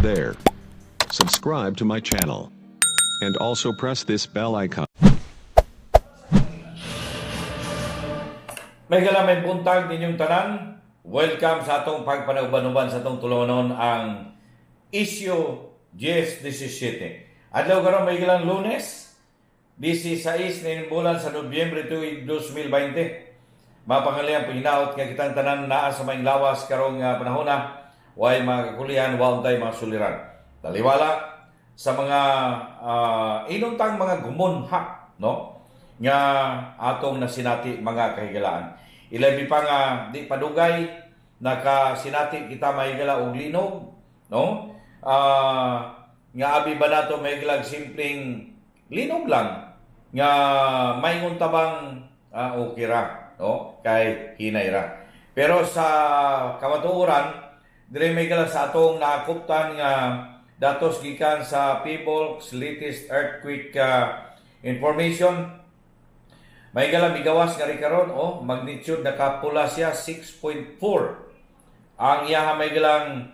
Hey there. Subscribe to my channel. And also press this bell icon. May galamay buntag ninyong tanan. Welcome sa atong pagpanauban-uban sa atong tulumanon ang Issue 10-17. Adlaw karon may galang Lunes, 16 ni bulan sa Nobyembre tuig 2020. Mapangaliyang panginaot nga kitang tanan naa sa maing lawas karong panahon na, way mga kakulihan, wa untay mga suliran. Taliwala sa mga inuntang mga gumunha, no? Nga atong nasinati, mga kahigalaan. Ilabi pa nga di padugay nakasinati kita mahigala og linog, no? Nga abi ba nato mahigalag simpleng linog lang nga maingon tabang okay ra, no? Kay hinay ra. Pero sa kamatuoran, dire may gala sa atong nakuptan nga datos gikan sa Phivolcs latest earthquake information, may gala migawas nga rin karon, oh, magnitude nakapula siya, 6.4 ang iyaha may galang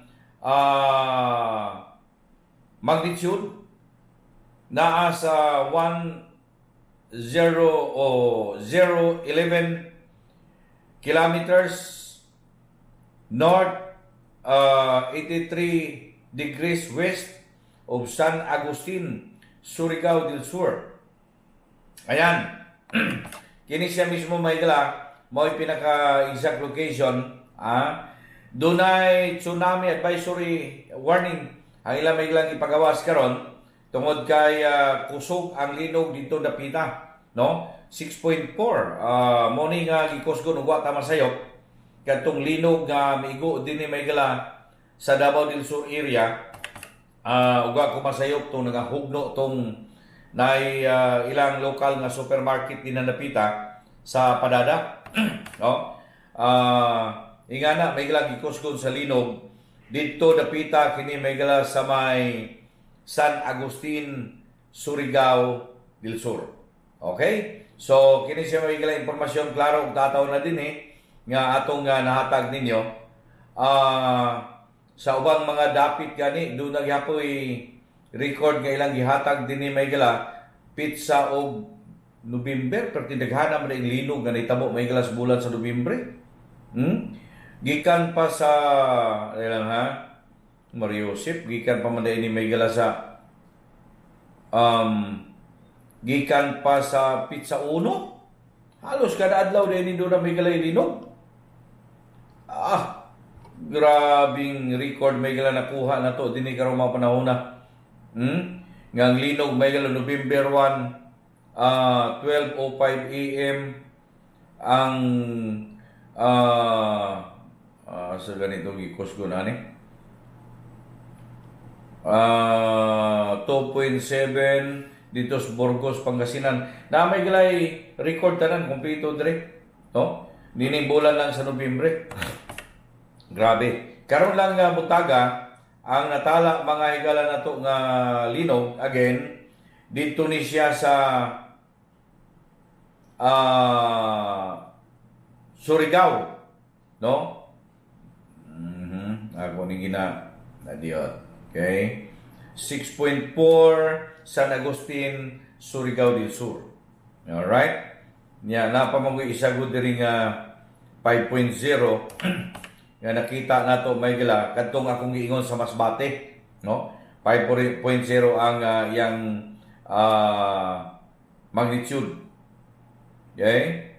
magnitude, naa sa 1 0 o 011 kilometers north, 83 degrees west of San Agustin, Surigao del Sur. Ayan. Kini siya mismo may gala, mo'y pinaka exact location, ah. Dunay tsunami advisory warning ang ilang may galang ipagawas karon tungod kay kusog ang linog dito dapita, no? 6.4. Mo ni nga gikusgon ug wa ta masayop kadtong linog nga miigo dinhi may gala sa Davao del Sur area. Ug wa ko masayop tong nagahugno tong nay ilang lokal nga supermarket din na napita sa Padada, no? Ingana may gala gikusgon sa linog didto dapita kini may gala sa may San Agustin, Surigao del Sur. Okay? So kini siya may gala impormasyon klaro ug tataw na din eh nga atong nahatag ninyo. Sa ubang mga dapit gani doon nagyapoy record nga ilang gihatag dinhi may gala pitsa og November, pero tindaghana man ang linog nga nahitabo may gala sa bulan sa Nobyembre. Gikan pa sa ilang ha Mariosep, gikan pa man ni may gala sa gikan pa sa pitsa 1, halos kada adlaw din ni doon may gala linog. Grabing record may gala nakuha na to dinhi karong mga panahon na. Nga ang linog may gala November 1, 12:05 AM ang sa ganitong gikusgon ani. 2.7 dito sa Burgos, Pangasinan. Na may galay record tanan kumpleto dire. No? Nining bulan lang sa Nobyembre. Grabe. Karon lang nga buntaga ang natala mga higala nato nga linog again dito ni siya sa Surigao, no? Ako ni gina nadiot. Okay. 6.4, San Agustin, Surigao del Sur. Alright? Nya napa man ko'y isa gud diri nga 5.0 nga nakita nato may gala kadtong akong giingon sa Masbate, no? 5.0 ang iyang magnitude. Okay?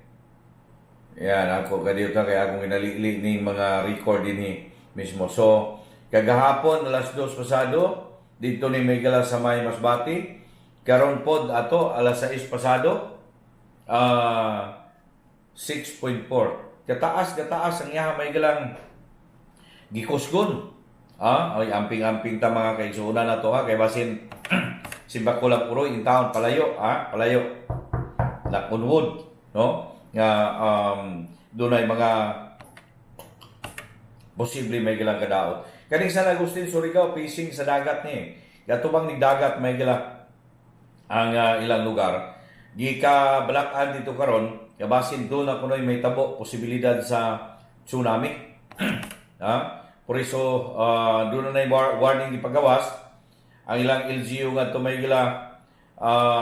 Yan, ako kadiyot na kay akong ginalili ning mga record dinhi mismo. So, kagahapon alas 2 pasado dito ni may gala sa may Masbate. Karon pod ato alas 6 pasado, 6.4. Kataas kataas ang iyaha may galang gikusgon. Ay amping-amping ta mga kaigsuonan na to ha kay basin simbako lang puroy in town palayo, palayo. Knock on wood, no? Nga dunay mga posible may gilang kadaot. Kaning San Agustin, Surigao, facing sa dagat ni. Gatubang ni dagat may gila ang ilang lugar. Gika balakan dito karon, kabasin doon na kunoy may tabo posibilidad sa tsunami. Ha? Por eso doon na warning gipagawas ang ilang LGU nga may gila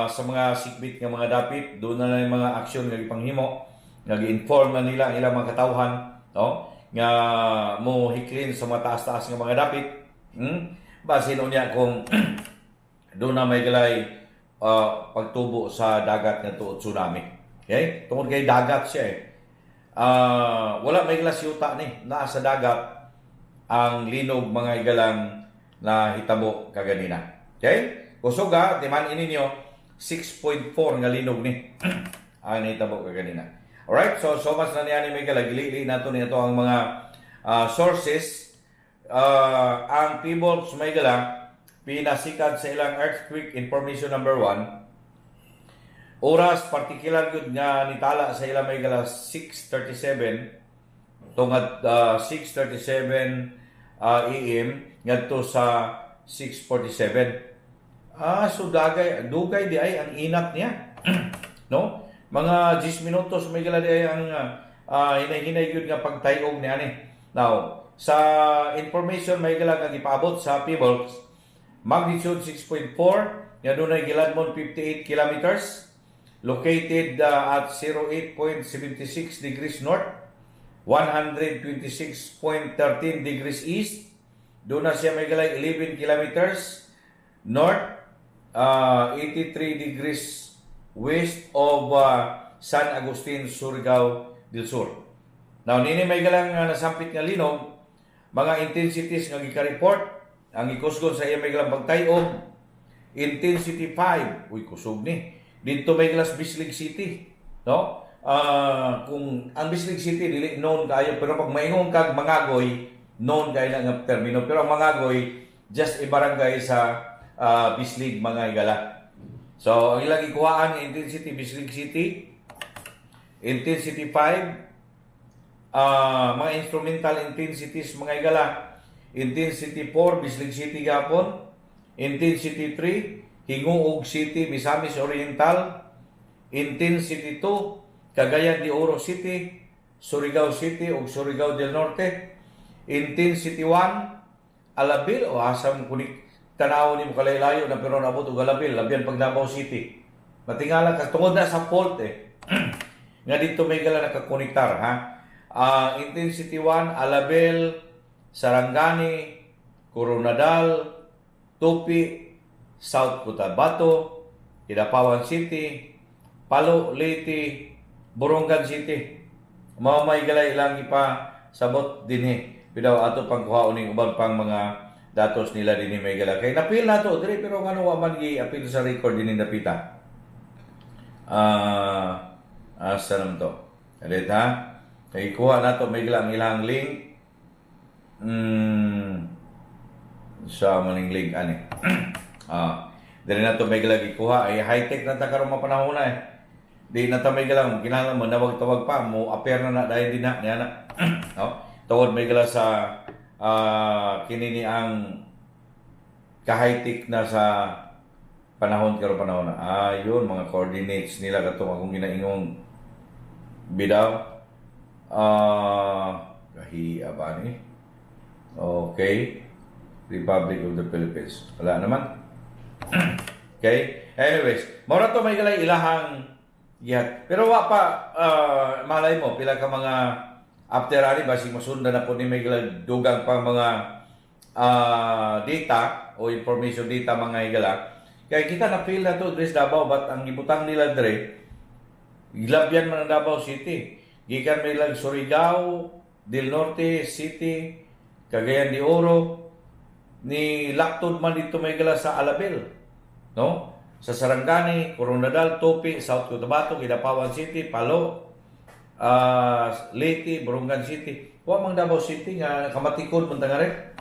sa mga sikbit nga mga dapit. Doon na yung mga aksyon nga gipanghimo nga gi-inform na nila ang ilang mga katawhan, no, nga mo hiklin sa mga taas-taas nga mga dapit. Basin unya kung doon na may galay pagtubo sa dagat nga tuod tsunami. Okay? Tungod kay dagat siya eh. Wala may glass yuta ni, naa sa dagat ang linog, mga igalang, na hitabo kaganina. Okay? Kusog ha, timan ninyo, 6.4 nga linog ni ang nahitabo kaganina. Alright, so so much na niya ni may gili nato ni ito ang mga sources. Ang PHIVOLCS, may gala, pinasikat sa ilang earthquake information number 1. Oras particular gyud nga nitala sa ilang, may gala, 6:37 tungad 6:37 AM ngadto sa 6:47. Ah, so dagay dugay di ay ang inat niya, no? Mga 10 minutos, may gala, di ay ang hinay-hinay gyud nga pagtayog niya ni. Now, sa information, may gala, nga gipaabot sa PHIVOLCS, magnitude 6.4 nga dunay giladmon 58 kilometers, located at 08.76 degrees north, 126.13 degrees east. Doon na siya may galay 11 kilometers north, 83 degrees west of San Agustin, Surigao del Sur. Now, nini may galang nasampit nga linog, mga intensities nga gika-report, ang ikusgon sa iya, may galang, pagtayog, intensity 5, uy, kusog ni. Dito may galas Bislig City, no? Kung ang Bislig City dili known kayo, pero pag maingon kag Mangagoy, known kayo na nga termino. Pero ang Mangagoy just a barangay sa Bislig, mga higala. So ang ilang ikuhaan nga intensity, Bislig City intensity 5. Mga instrumental intensities, mga higala, intensity 4, Bislig City gapon, intensity 3, Gingoog City, Misamis Oriental, intensity 2, Cagayan de Oro City, Surigao City ug Surigao del Norte. Intensity 1, Alabel o asa mo kunik tanaw nimo kalaylayo na pero naabot og Alabel, labian pag Davao City. Matingala ka tungod na sa fault eh. Nga dito may gala nakakonektar ha. Intensity 1, Alabel, Sarangani, Koronadal, Tupi, South Cotabato, Kidapawan City, Palo, Leyte, Borongan City. Mao may galay ilang ipa sabot dinhi. Bidaw ato pang kuhaon ning uban pang mga datos nila dinhi, may gala. Kay napil nato diri pero ngano wa man gi-apil sa record dinhi napita. Asa naman to? Alit ha? Kay kuha nato, may gala, ang ilang link. Sa maning link ani. Diri nato, may gala, gikuha ay high-tech na ta karon mga panahon na eh. Di na ta, may gala, kinahanglan mo nawag-tawag pa mo appear na na dahil din na niya na. No? Tungod, may gala, sa kini ni ang ka-high-tech na sa panahon karon panahon na. Ah, yun mga coordinates nila katong akong ginaingong bidaw. Kahiya ba ni? Okay. Republic of the Philippines. Wala naman. Okay? Anyways, mao ra to, may galay, ilahang gihat. Pero wa pa malay mo pila ka mga after ani basig masundan na po ni, may galay, dugang pang mga data o information data, mga higala. Kaya kita na feel na to dre sa Davao, but ang gibutang nila dre gilabyan man ang Davao City. Gikan may lang Surigao del Norte City, Cagayan de Oro, ni laktod man dito, may gala, sa Alabel. No? Sa Sarangani, Koronadal, Tupi, South Cotabato, Kidapawan City, Palo, Leyte, Borongan City. Wa mang Davao City nga kamatikon man tangare.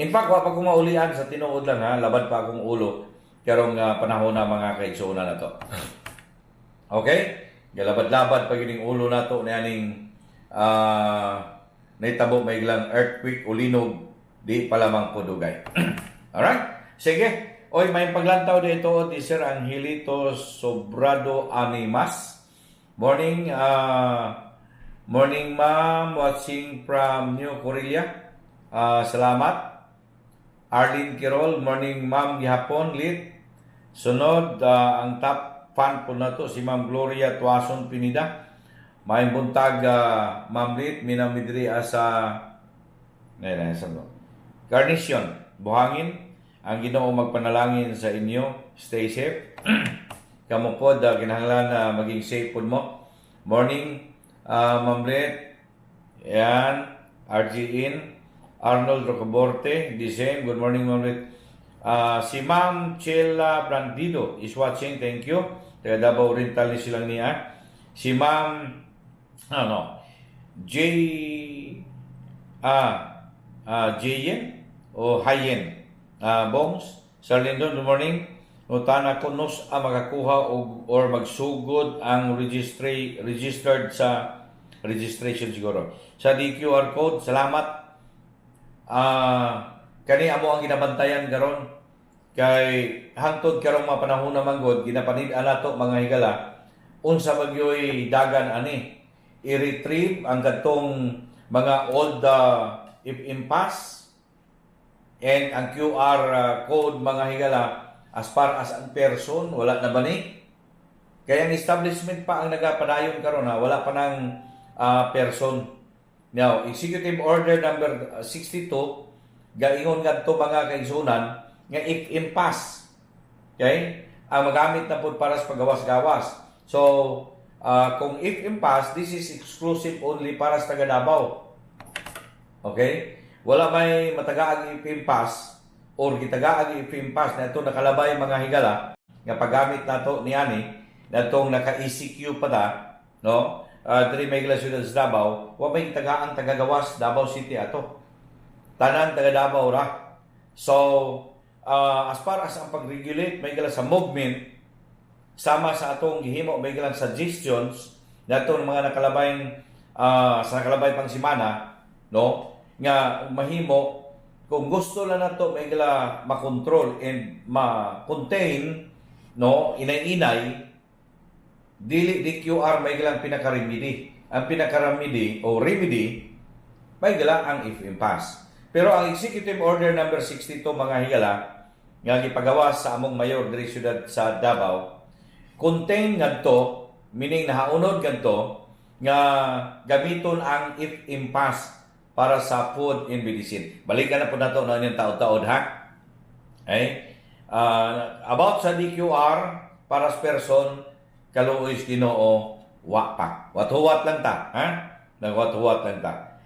In fact, wa pa ko maulian sa tinuod lang ha, labad pa akong ulo karong panahon na, mga kaigsuonan na to. Okay? Galabad-labad pa gining ulo nato ni aning nahitabo may ilang earthquake o linog di pa lamang po dugay. Alright? Sige. Oy, may paglantaw dito ni Sir Angelito Sobrado Animas. Morning, morning ma'am, watching from New Corilla. Salamat. Arlene Quirol, morning, ma'am, gihapon, lit. Sunod, ang top fan po nato si Ma'am Gloria Tuason Pinida. Maayong buntag, Ma'am Lit, minaw mi diri sa nay sa no. Carnation, Buhangin, ang Ginoo magpanalangin sa inyo. Stay safe. Kamo pod kinahanglan na maging safe pod mo. Morning, Ma'am Lit. Yan, RG In. Arnold Rocaborte, the same. Good morning, Ma'am Lit. Si Ma'am Chela Brandido is watching. Thank you. Taga Davao Oriental ni silang niya. Si Ma'am, ano, J, Jayen o Hayen Bongs, Sir Lindon, good morning. Ngutana ko kanus-a makakuha og or magsugod ang registered sa registration siguro. Sa DQR code, salamat. Kani amo ang ginabantayan karon kay hangtod karong mga panahon na manggod ginapanid-an nato, mga higala, unsa magyoy dagan ani i-retrieve ang kadtong mga old if impass and ang QR code, mga higala. As far as ang person, wala na ba ni? Kaya ang establishment pa ang nagapadayon karon ha, wala pa nang person. Now, Executive Order number 62 gaingon ngadto, mga kaigsunan, nga if impass, okay, ang magamit na pud para sa pagawas-gawas. So, kung if impass, this is exclusive only para sa taga Davao. Okay? Wala may matagaang if impass or gitagaang if impass na ito nakalabay, mga higala, nga paggamit nato niani natong naka-ECQ pa ta, no, diri may gila siyudad sa Davao, wa may gitagaang tagagawas Davao City ato, tanan taga Davao ra. So as far as ang pag-regulate may gila sa movement, sama sa atong gihimo may gilang suggestions nato ng mga nakalabayng sa nakalabay pang semana, no, nga mahimo kung gusto lang nato may gila makontrol and ma-contain, no, inay-inay, dili di QR may gilang pinaka-remedy. Ang pinaka-remedy o remedy may gila ang if impass. Pero ang Executive Order number 62, mga higala, nga gipagawas sa among mayor diri siyudad sa Davao, contain ngadto, meaning nahaunod ngadto nga gamiton ang if impass para sa food and medicine. Balikan na po nato na inyong taod-taod ha. Okay? About sa DQR para sa person, kaluoy sa Ginoo, wa pa. Wat-huwat lang ta, ha? Nagwat-huwat lang ta.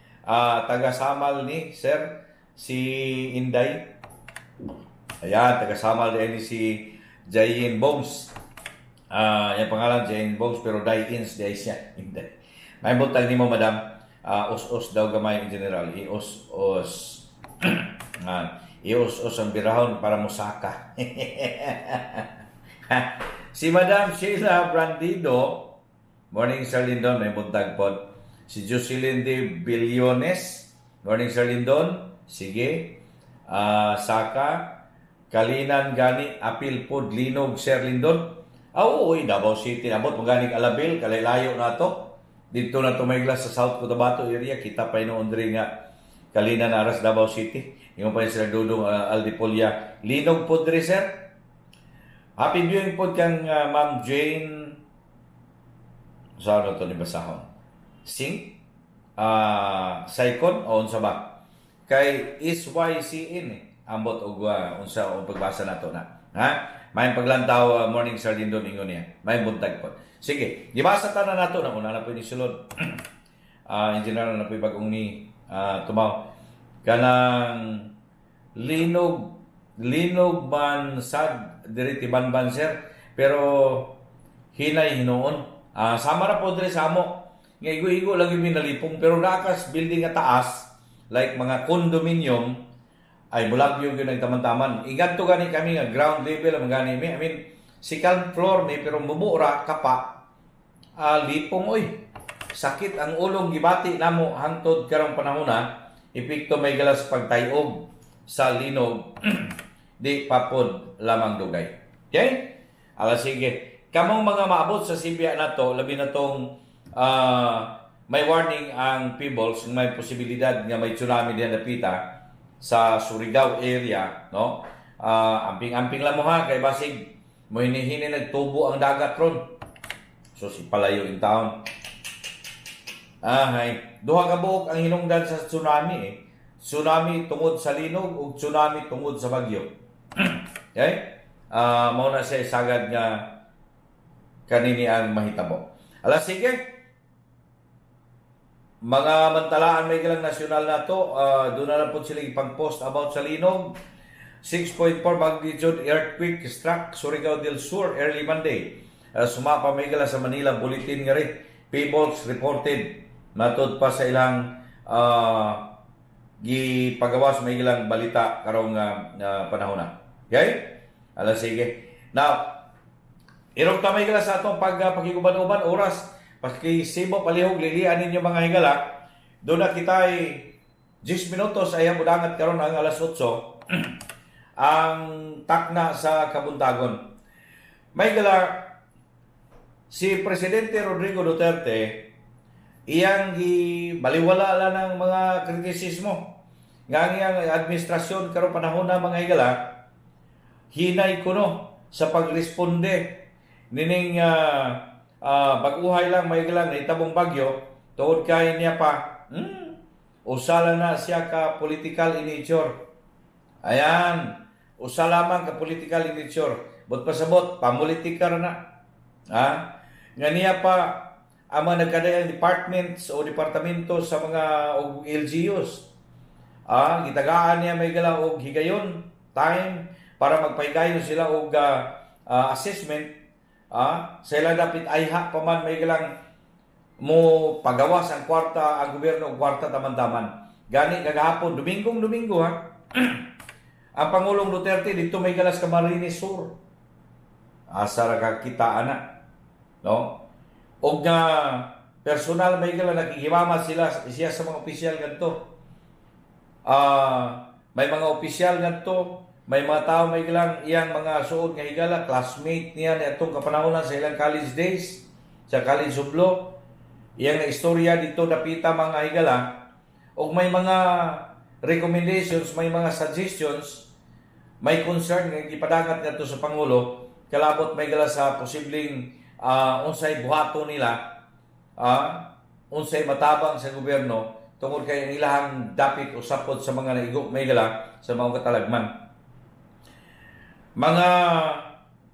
Taga Samal ni Sir si Inday. Ayan, taga Samal din ni si Jayin Bongs. Yung pangalan Jayin Bongs pero Dayins di siya. Inday. May buntag nimo, madam. Us-us daw gamay in general. I-us-us. I-us-us ang birahon para musaka. Si Madam Sheila Brandido, morning, Sir Lindon, may buntag pod. Si Jocelyn De Billones, morning, Sir Lindon, sige. Saka, Kalinan gani, apil pod linog, Sir Lindon. Ah, oo, uy, Davao City, abot mo gani Alabil, kalaylayo na to. Dito na to may sa South Cotabato area, kita pa noon diri nga Kalinan aras Davao City. Ingon pa sila Dudong Aldipolia. Linog pod diri, sir. Happy viewing pod kang Ma'am Jane, sa ano to ni basahon? Sing? Saikon o unsa ba? Kay SYCN eh. Ambot og unsa og pagbasa nato na. Ha? May paglantaw, morning, Sir Lindon, ingon niya. May buntag pod. Sige, gibasa ta na nato na una na po ni sulod. In general na po bagong ni tumaw. Kanang linog linog man sad diri Tibanban, sir, pero hinay hinuon. Sama ra po diri sa amo. Nga igo-igo lang yung minalipong pero nakas building nga taas like mga condominium ay bulag yung yun nagtaman-taman. Ingadto gani kami nga ground level ang gani mi. I mean, second floor ni pero mumura kapa. Lipong oy. Sakit ang ulong gibati namo hangtod karong panahon na epekto may galas pagtayog sa linog di papod lamang dugay. Okay? Ala sige. Kamong mga maabot sa Sibya na to, labi na tong May warning ang PHIVOLCS, may posibilidad nga may tsunami diha napita sa Surigao area, no? Amping-amping lang mo ha, kay basig mohinihini nagtubo ang dagat ron. So si palayo in town. Ay, duha ka buok ang hinungdan sa tsunami eh. Tsunami tungod sa linog ug tsunami tungod sa bagyo. Okay? Mao na siya sagad nga kanini ang mahitabo. Ala sige. Mga mantalaan may gilang nasyonal nato, doon na lang po sila ipang-post about sa linog. 6.4 magnitude earthquake struck Surigao del Sur early Monday. Sumapa may gila sa Manila Bulletin nga rin. PHIVOLCS reported matud pa sa ilang gipagawas may gilang balita karong panahon na. Okay? Ala sige. Now, irog ta may gila sa atong pag pakiguban-uban oras. Pakisibo palihog lilian ninyo, mga higala. Doon na kita ay 10 minutos ay mudangat karon ang alas 8 ang takna sa kabuntagon. May gala si Presidente Rodrigo Duterte, iyang gibaliwala lang ng mga kritisismo nga ang iyang administrasyon karong panahon na, mga higala, hinay kuno sa pagresponde nining bag-uhay lang may lang nahitabong bagyo, tungod kay niya pa usa lang na siya ka political in nature. Ayan, usa lamang ka political in nature. But pasabot pamulitika ra na ha nga niya pa ang mga nagkadayang departments o departamento sa mga og LGUs. Gitagaan niya may gala og higayon time para magpahigayon sila og assessment sa ilang dapit ayha pa man may galang mo pagawas ang kwarta ang gobyerno og kwarta taman-taman. Gani kagahapon, Dominggong Domingo ha, ang Pangulong Duterte dito may galas Camarines Sur. Asa ra ka kita ana, no? Og nga personal may gala nakigimama sila siya sa mga opisyal ngadto. May mga opisyal ngadto, may mga tao may gilang iyang mga suod nga higala, classmate niya niadtong kapanahonan sa ilang college days, sa College of Law. Iyang istorya dito dapita, mga higala, ug may mga recommendations, may mga suggestions, may concern nga gipadangat ngadto sa pangulo kalabot may gala sa posibleng unsay buhaton nila, unsay matabang sa gobyerno tungod kay ang ilahang dapit o sapot sa mga naigo may gala sa mga katalagman. Mga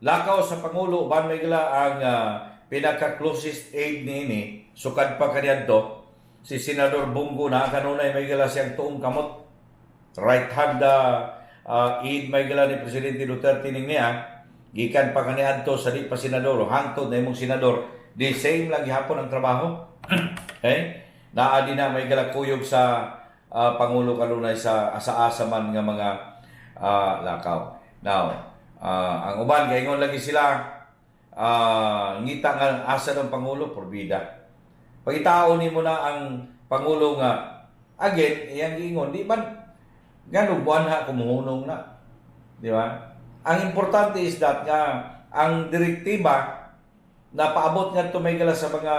lakaw sa pangulo uban may gala ang pinaka-closest aide niini sukad pa kaniadto, si Senador Bong Go, na kanunay may gala siyang tuong kamot, right hand aide may gala ni Presidente Duterte ning niya gikan pa kaniadto sa di pa senador hangtod na imong senador, the same lang gihapon ang trabaho. Okay, naa din na may gala kuyog sa pangulo kanunay sa asa-asa man nga mga lakaw. Now, ang uban gaingon lagi sila ngita nga asa ng pangulo porbida. Pagitaon nimo na ang pangulo nga again iyang giingon, di man ngano buwan ha kumuhunong na. Di ba? Ang importante is that nga ang direktiba na paabot ngadto may gala sa mga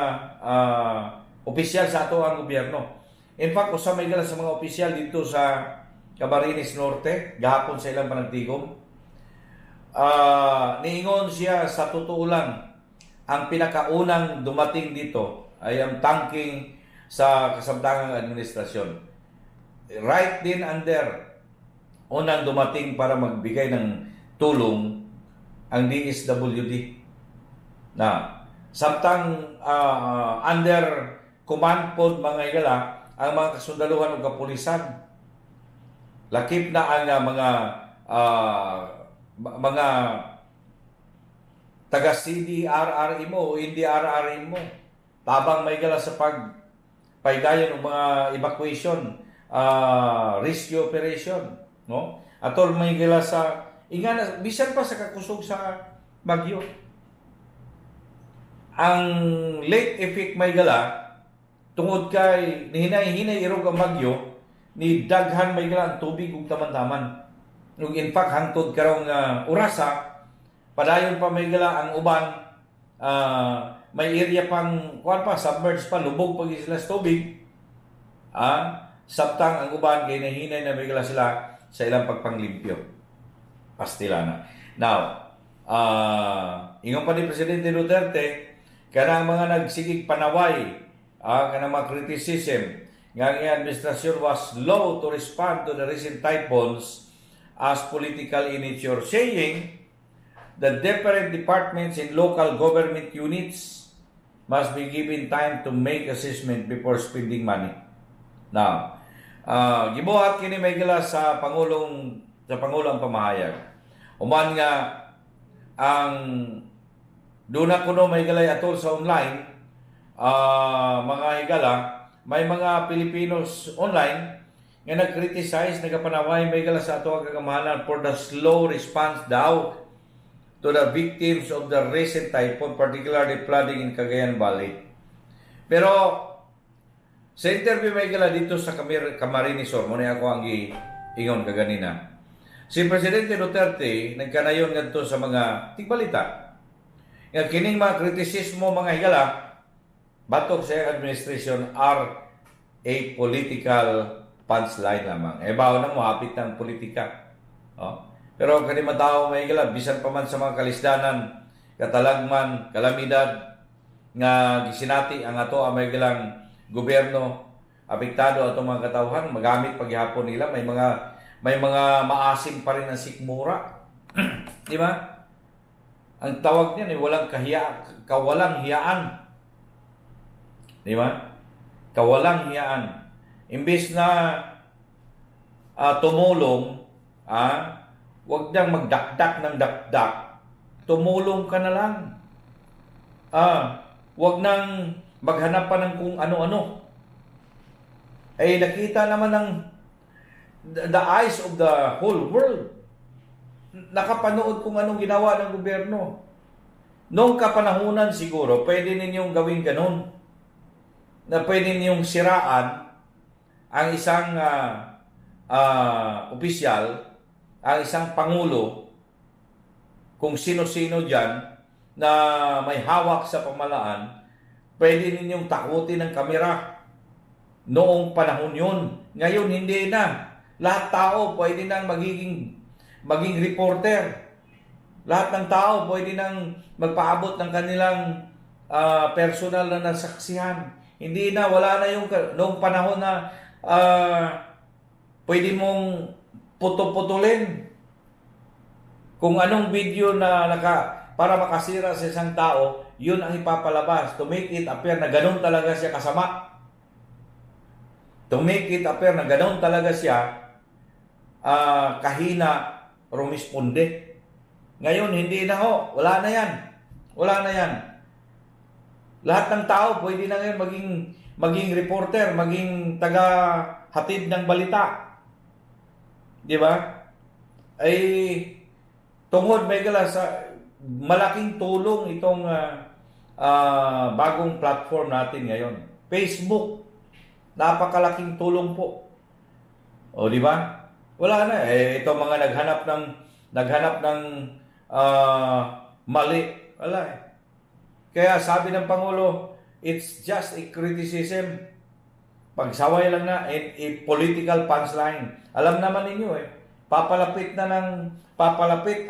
opisyal sa ato ang gobyerno. In fact, usa may gala sa mga opisyal dito sa Camarines Norte, gahapon sa ilang panagtigom, niingon siya, sa totoo lang, ang pinakaunang dumating dito ay ang tangking sa kasamtangang administrasyon. Right din under, unang dumating para magbigay ng tulong ang DSWD. Na samtang under command pod, mga higala, ang mga kasundaluhan ug kapulisan. Lakip na ang mga taga CDRRM o NDRRM mo. Tabang may gala sa pag paydayon og mga evacuation, rescue operation, no? Atol may gala sa inga na, bisan pa sa kakusog sa bagyo. Ang late effect may gala tungod kay nihinay-hinay irog ang bagyo, ni daghan may gala ang tubig ug taman-taman. Ug in fact hangtod karong orasa padayon pa may gala ang uban. May area pang kuan pa, submerged pa, lubog pa sila sa tubig. Samtang ang uban kay nahinay na bigla sila sa ilang pagpanglimpyo. Pastila na. Now, ingon pa ni Presidente Duterte, kanang mga nagsigig panaway, kanang mga criticism, nga ang administrasyon was slow to respond to the recent typhoons as political in nature, saying the different departments in local government units must be given time to make assessment before spending money. Now, gibuhat kini may gila sa pangulong pamahayag. Human nga ang duna kuno may galay atol sa online, mga higala, may mga Pilipinos online nga nag-criticize, nagapanaway may gala sa ato ang kagamhanan for the slow response daw to the victims of the recent typhoon, particularly flooding in Cagayan Valley. Pero sa interview may gala dito sa Camarines Sur, muna ako ang giingon kaganina. Si Presidente Duterte nagkanayon ngadto sa mga tigbalita nga kining mga kritisismo, mga higala, batok sa iyang administration are a political punchline lamang. Eh, bawo na mo hapit ng politika. Oh. Pero kani tao, may higala, bisan pa man sa mga kalisdanan, katalagman, kalamidad nga gisinati ang ato ang may gilang gobyerno, apektado atong mga katawhan, magamit paghihapon nila, may mga maasim pa rin ang sikmura. Di ba? Ang tawag niyan ay walang kahiya, kawalang hiyaan. Di ba? Kawalang hiyaan. Imbes na tumulong, wag nang magdakdak ng dakdak, tumulong ka na lang. Wag nang maghanap pa ng kung ano-ano. Eh, nakita naman ng the eyes of the whole world. Nakapanood kung anong ginawa ng gobyerno. Noong kapanahunan siguro, pwede ninyong gawin ganun. Na pwede ninyong siraan ang isang opisyal, ang isang pangulo, kung sino-sino dyan na may hawak sa pamahalaan, pwede ninyong takutin ng kamera noong panahon yun. Ngayon, hindi na. Lahat tao pwede nang maging reporter. Lahat ng tao pwede nang magpaabot ng kanilang personal na nasaksihan. Hindi na, wala na yung noong panahon na pwede mong puto-putulin kung anong video na para makasira sa isang tao, yun ang ipapalabas to make it appear na ganun talaga siya kasama. To make it appear na ganun talaga siya kahina rumisponde. Ngayon, hindi na ho. Wala na yan. Wala na yan. Lahat ng tao pwede na ngayon maging reporter, maging taga-hatid ng balita. Di ba? Ay tungod may gala sa malaking tulong itong bagong platform natin ngayon. Facebook. Napakalaking tulong po. O, di ba? Wala na eh, ito mga naghanap ng mali. Wala eh. Kaya sabi ng pangulo, it's just a criticism. Pagsaway lang na a political punchline. Alam naman ninyo eh, papalapit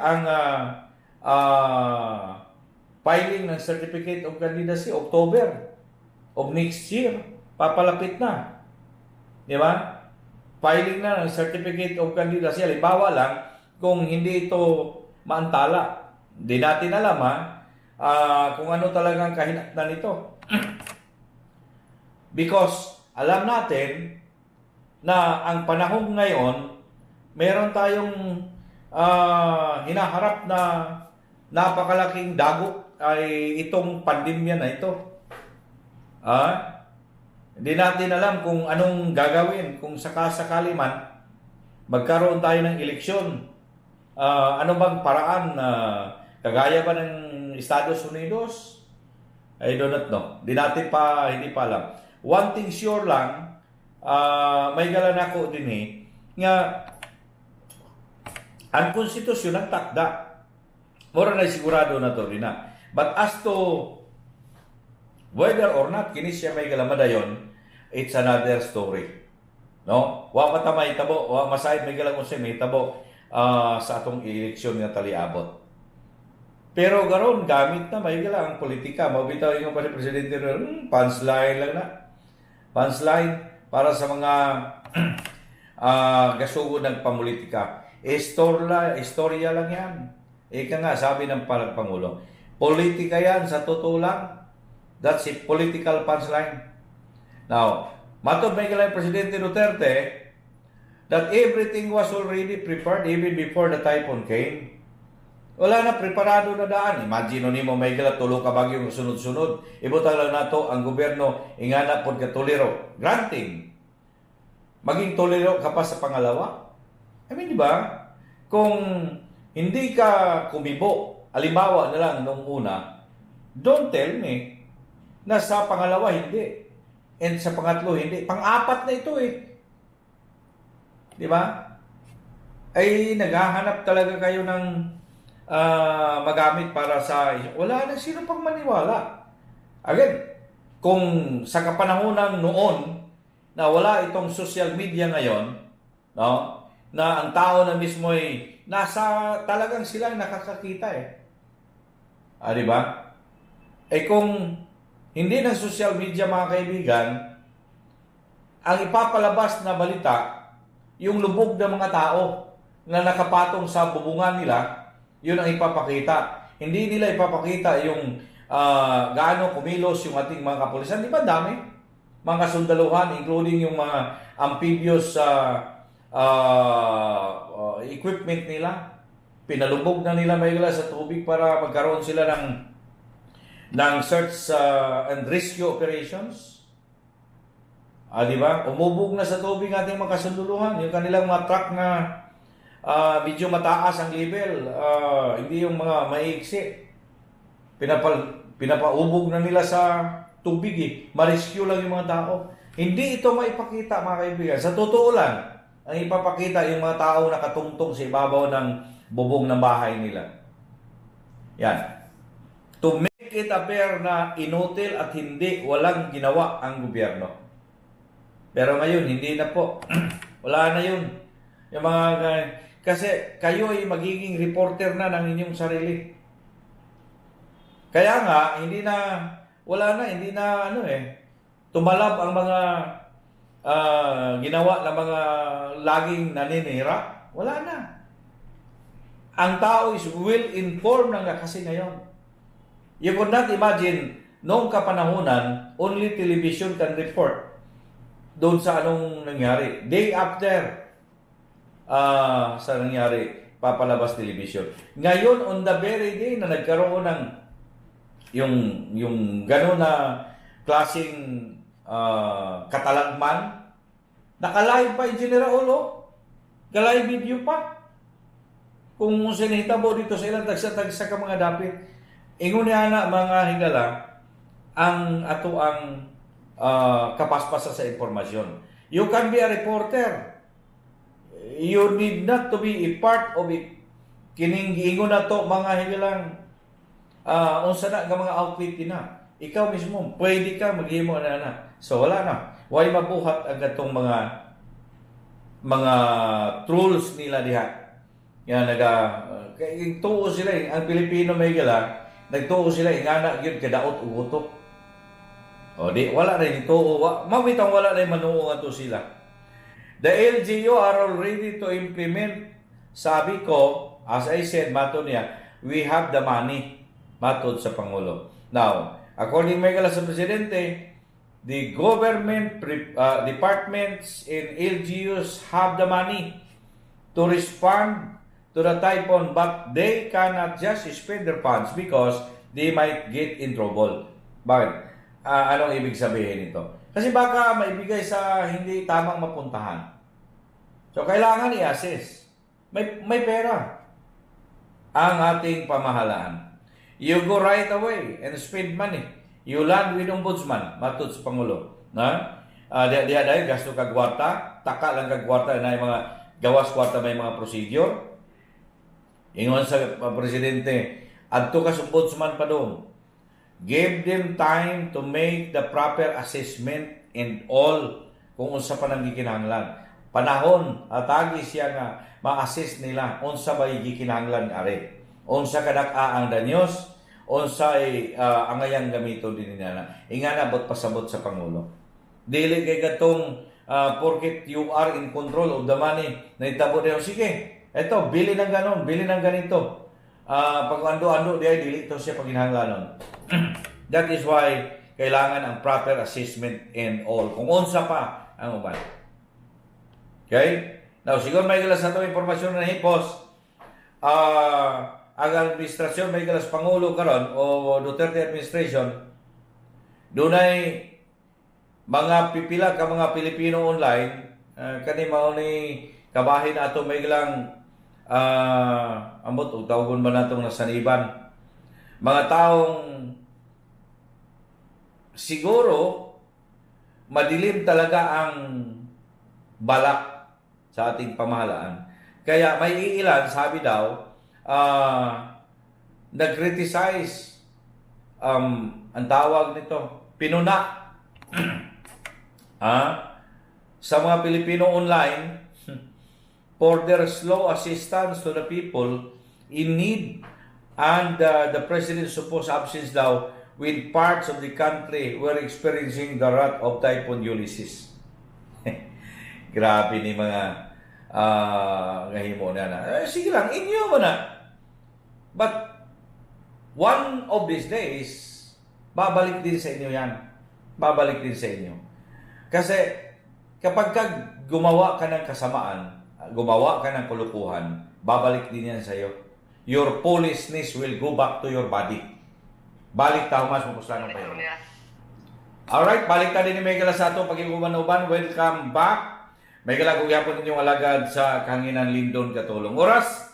ang filing ng certificate of candidacy, October of next year. Papalapit na. Di ba? Filing na ng certificate of candidacy. Halimbawa lang, kung hindi ito maantala. Hindi natin alam ha, kung ano talagang kahinatnan nito. Because alam natin na ang panahon ngayon, meron tayong hinaharap na napakalaking dagok ay itong pandemya na ito. Hindi natin alam kung anong gagawin kung sakasakali man magkaroon tayo ng eleksyon. Ano bang paraan na kagaya ba ng Estados Unidos? I do not know. Hindi natin pa, hindi pa alam. One thing sure lang, may gala nako din eh, nga ang konstitusyon ang takda. Mura na sigurado na to din na. But as to whether or not kini siya, mga higala, madayon, it's another story. No? Wa pa ta mahitabo, wa masayod, mga higala, kung unsay mahitabo sa atong eleksyon nga taliabot. Pero karon gamit na, mga higala, ang politika. Mao bitaw ingon pa si Presidente, punchline lang na. Punchline para sa mga gasugod ng pamulitika. Istorya, istorya lang yan. Ika nga, sabi ng parang Pangulo. Politika yan, sa totoo lang. That's a political punchline. Now, matod, mga higala, Presidente Duterte that everything was already prepared even before the typhoon came. Wala na, preparado na daan. Imagine nimo, mga higala, tulo ka bagyo sunod-sunod. Ibutang lang nato ang gobyerno ingana pod ka tuliro. Granting. Maging tuliro ka pa sa pangalawa. I mean, di ba? Kung hindi ka kumibo, alimbawa na lang nung una, don't tell me na sa pangalawa hindi. And sa pangatlo hindi. Pang-apat na ito eh. Di ba? Ay naghahanap talaga kayo ng magamit para sa, wala na sino pang maniwala. Again, kung sa kapanahonan noon na wala itong social media ngayon, no? Na ang tao na mismo ay nasa talagang silang nakakakita eh. Ah, di ba? Eh kung hindi ng social media, mga kaibigan, ang ipapalabas na balita, yung lubog ng mga tao na nakapatong sa bubungan nila, yun ang ipapakita. Hindi nila ipapakita yung gaano kumilos yung ating mga kapulisan. Di ba dami? Mga kasundaluhan, including yung mga amphibious equipment nila. Pinalubog na nila, mga higala, sa tubig para magkaroon sila ng search and rescue operations. Ah, di ba? Umubog na sa tubig ating mga kasunduluhan, yung kanilang mga truck na medyo mataas ang level, hindi yung mga maiiksi. Pinapaubog na nila sa tubig eh. Ma-rescue lang yung mga tao. Hindi ito maipakita, mga kaibigan. Sa totoo lang, ang ipapakita yung mga tao nakatungtong sa ibabaw ng bubong ng bahay nila. Yan. To make it appear na inutil at hindi, walang ginawa ang gobyerno. Pero ngayon, hindi na po. Wala na yun. Yung mga, kasi kayo ay magiging reporter na ng inyong sarili. Kaya nga, hindi na, wala na, hindi na ano eh, tumalab ang mga ginawa ng mga laging naninira. Wala na. Ang tao is well informed na nga kasi ngayon. You could not imagine, noong kapanahunan, only television can report doon sa anong nangyari. Day after sa nangyari, papalabas television. Ngayon, on the very day na nagkaroon ng yung gano'n na klaseng katalagman, naka-live pa yung General Olo. Ka-live video pa. Kung sinihitabo dito sa ilang tagsa-tagsa ka mga dapit. Ingon niya na, mga higala, ang ato ang kapaspasa sa impormasyon. You can be a reporter. You need not to be a part of it. Kining giingon na to, mga higalang, unsa na nga mga outfit na. Ikaw mismo, pwede ka maghimo na na. So wala na. Why mabuhat ang katong mga trolls nila diha? Nga naga kay tuo sila eh. Ang Pilipino, mga higala, nagtuo sila ingana gyud kadaot ug utok. O di wala na tuo, mao bitang wala na manuo ato sila. The LGU are already to implement, sabi ko, as I said, matod niya, we have the money, matod sa Pangulo. Now, according, mga higala, sa Presidente, the government departments in LGUs have the money to respond to the typhoon, but they cannot just spend their funds because they might get in trouble. Bakit? Anong ibig sabihin nito? Kasi baka maibigay sa hindi tamang mapuntahan. So, kailangan i-assess. May pera ang ating pamahalaan. You go right away and spend money. You land with ombudsman, matod sa Pangulo. Na? Diha dahil gasto kag kwarta, taka lang kag kwarta na yung mga gawas kwarta, may mga procedure. Ingon sa presidente, Adto ka sa ombudsman padung. Give them time to make the proper assessment and all kung unsa pa nang gikinahanglan. Panahon, atagi siya nga ma-assess nila unsa ba gikinahanglan are. Unsa kadak-a ang danyos, unsay angayang gamiton din nila. Ingana bot pasabot sa pangulo. Dili kay katong porket you are in control of the money, nahitabo niyo, sige, eto, bili ng ganon, bili ng ganito. Pag ando-ando di ay dili to siya paginahanglanon. That is why kailangan ang proper assessment and all. Kung unsa pa ang uban. Okay? Now, siguro may sa atong impormasyon na hipos, ang administrasyon may galas Pangulo karon o Duterte administration, dunay mga pipila ka mga Pilipino online, kani mao ni kabahin ato may galang ambot og tawgon ba natong nasaniban, mga taong siguro madilim talaga ang balak sa ating pamahalaan. Kaya may iilan, sabi daw, nag-criticize, ang tawag nito, pinuna sa mga Pilipino online for their slow assistance to the people in need and the president's supposed absence daw when parts of the country were experiencing the wrath of Typhoon Ulysses. Grabe ni mga ngahimo na na. Eh, sige lang, inyo mo na. But one of these days, babalik din sa inyo yan. Babalik din sa inyo. Kasi kapag ka gumawa ka ng kasamaan, gumawa ka ng kalokohan, babalik din yan sa iyo. Your foolishness will go back to your body. Balik ta humas mo ng payo. Alright, balik ta din ni Megala sa ato pag-uban-uban. Welcome back. Megala kung yapon ninyong alagad sa kahanginan Lindon Katulong. Oras,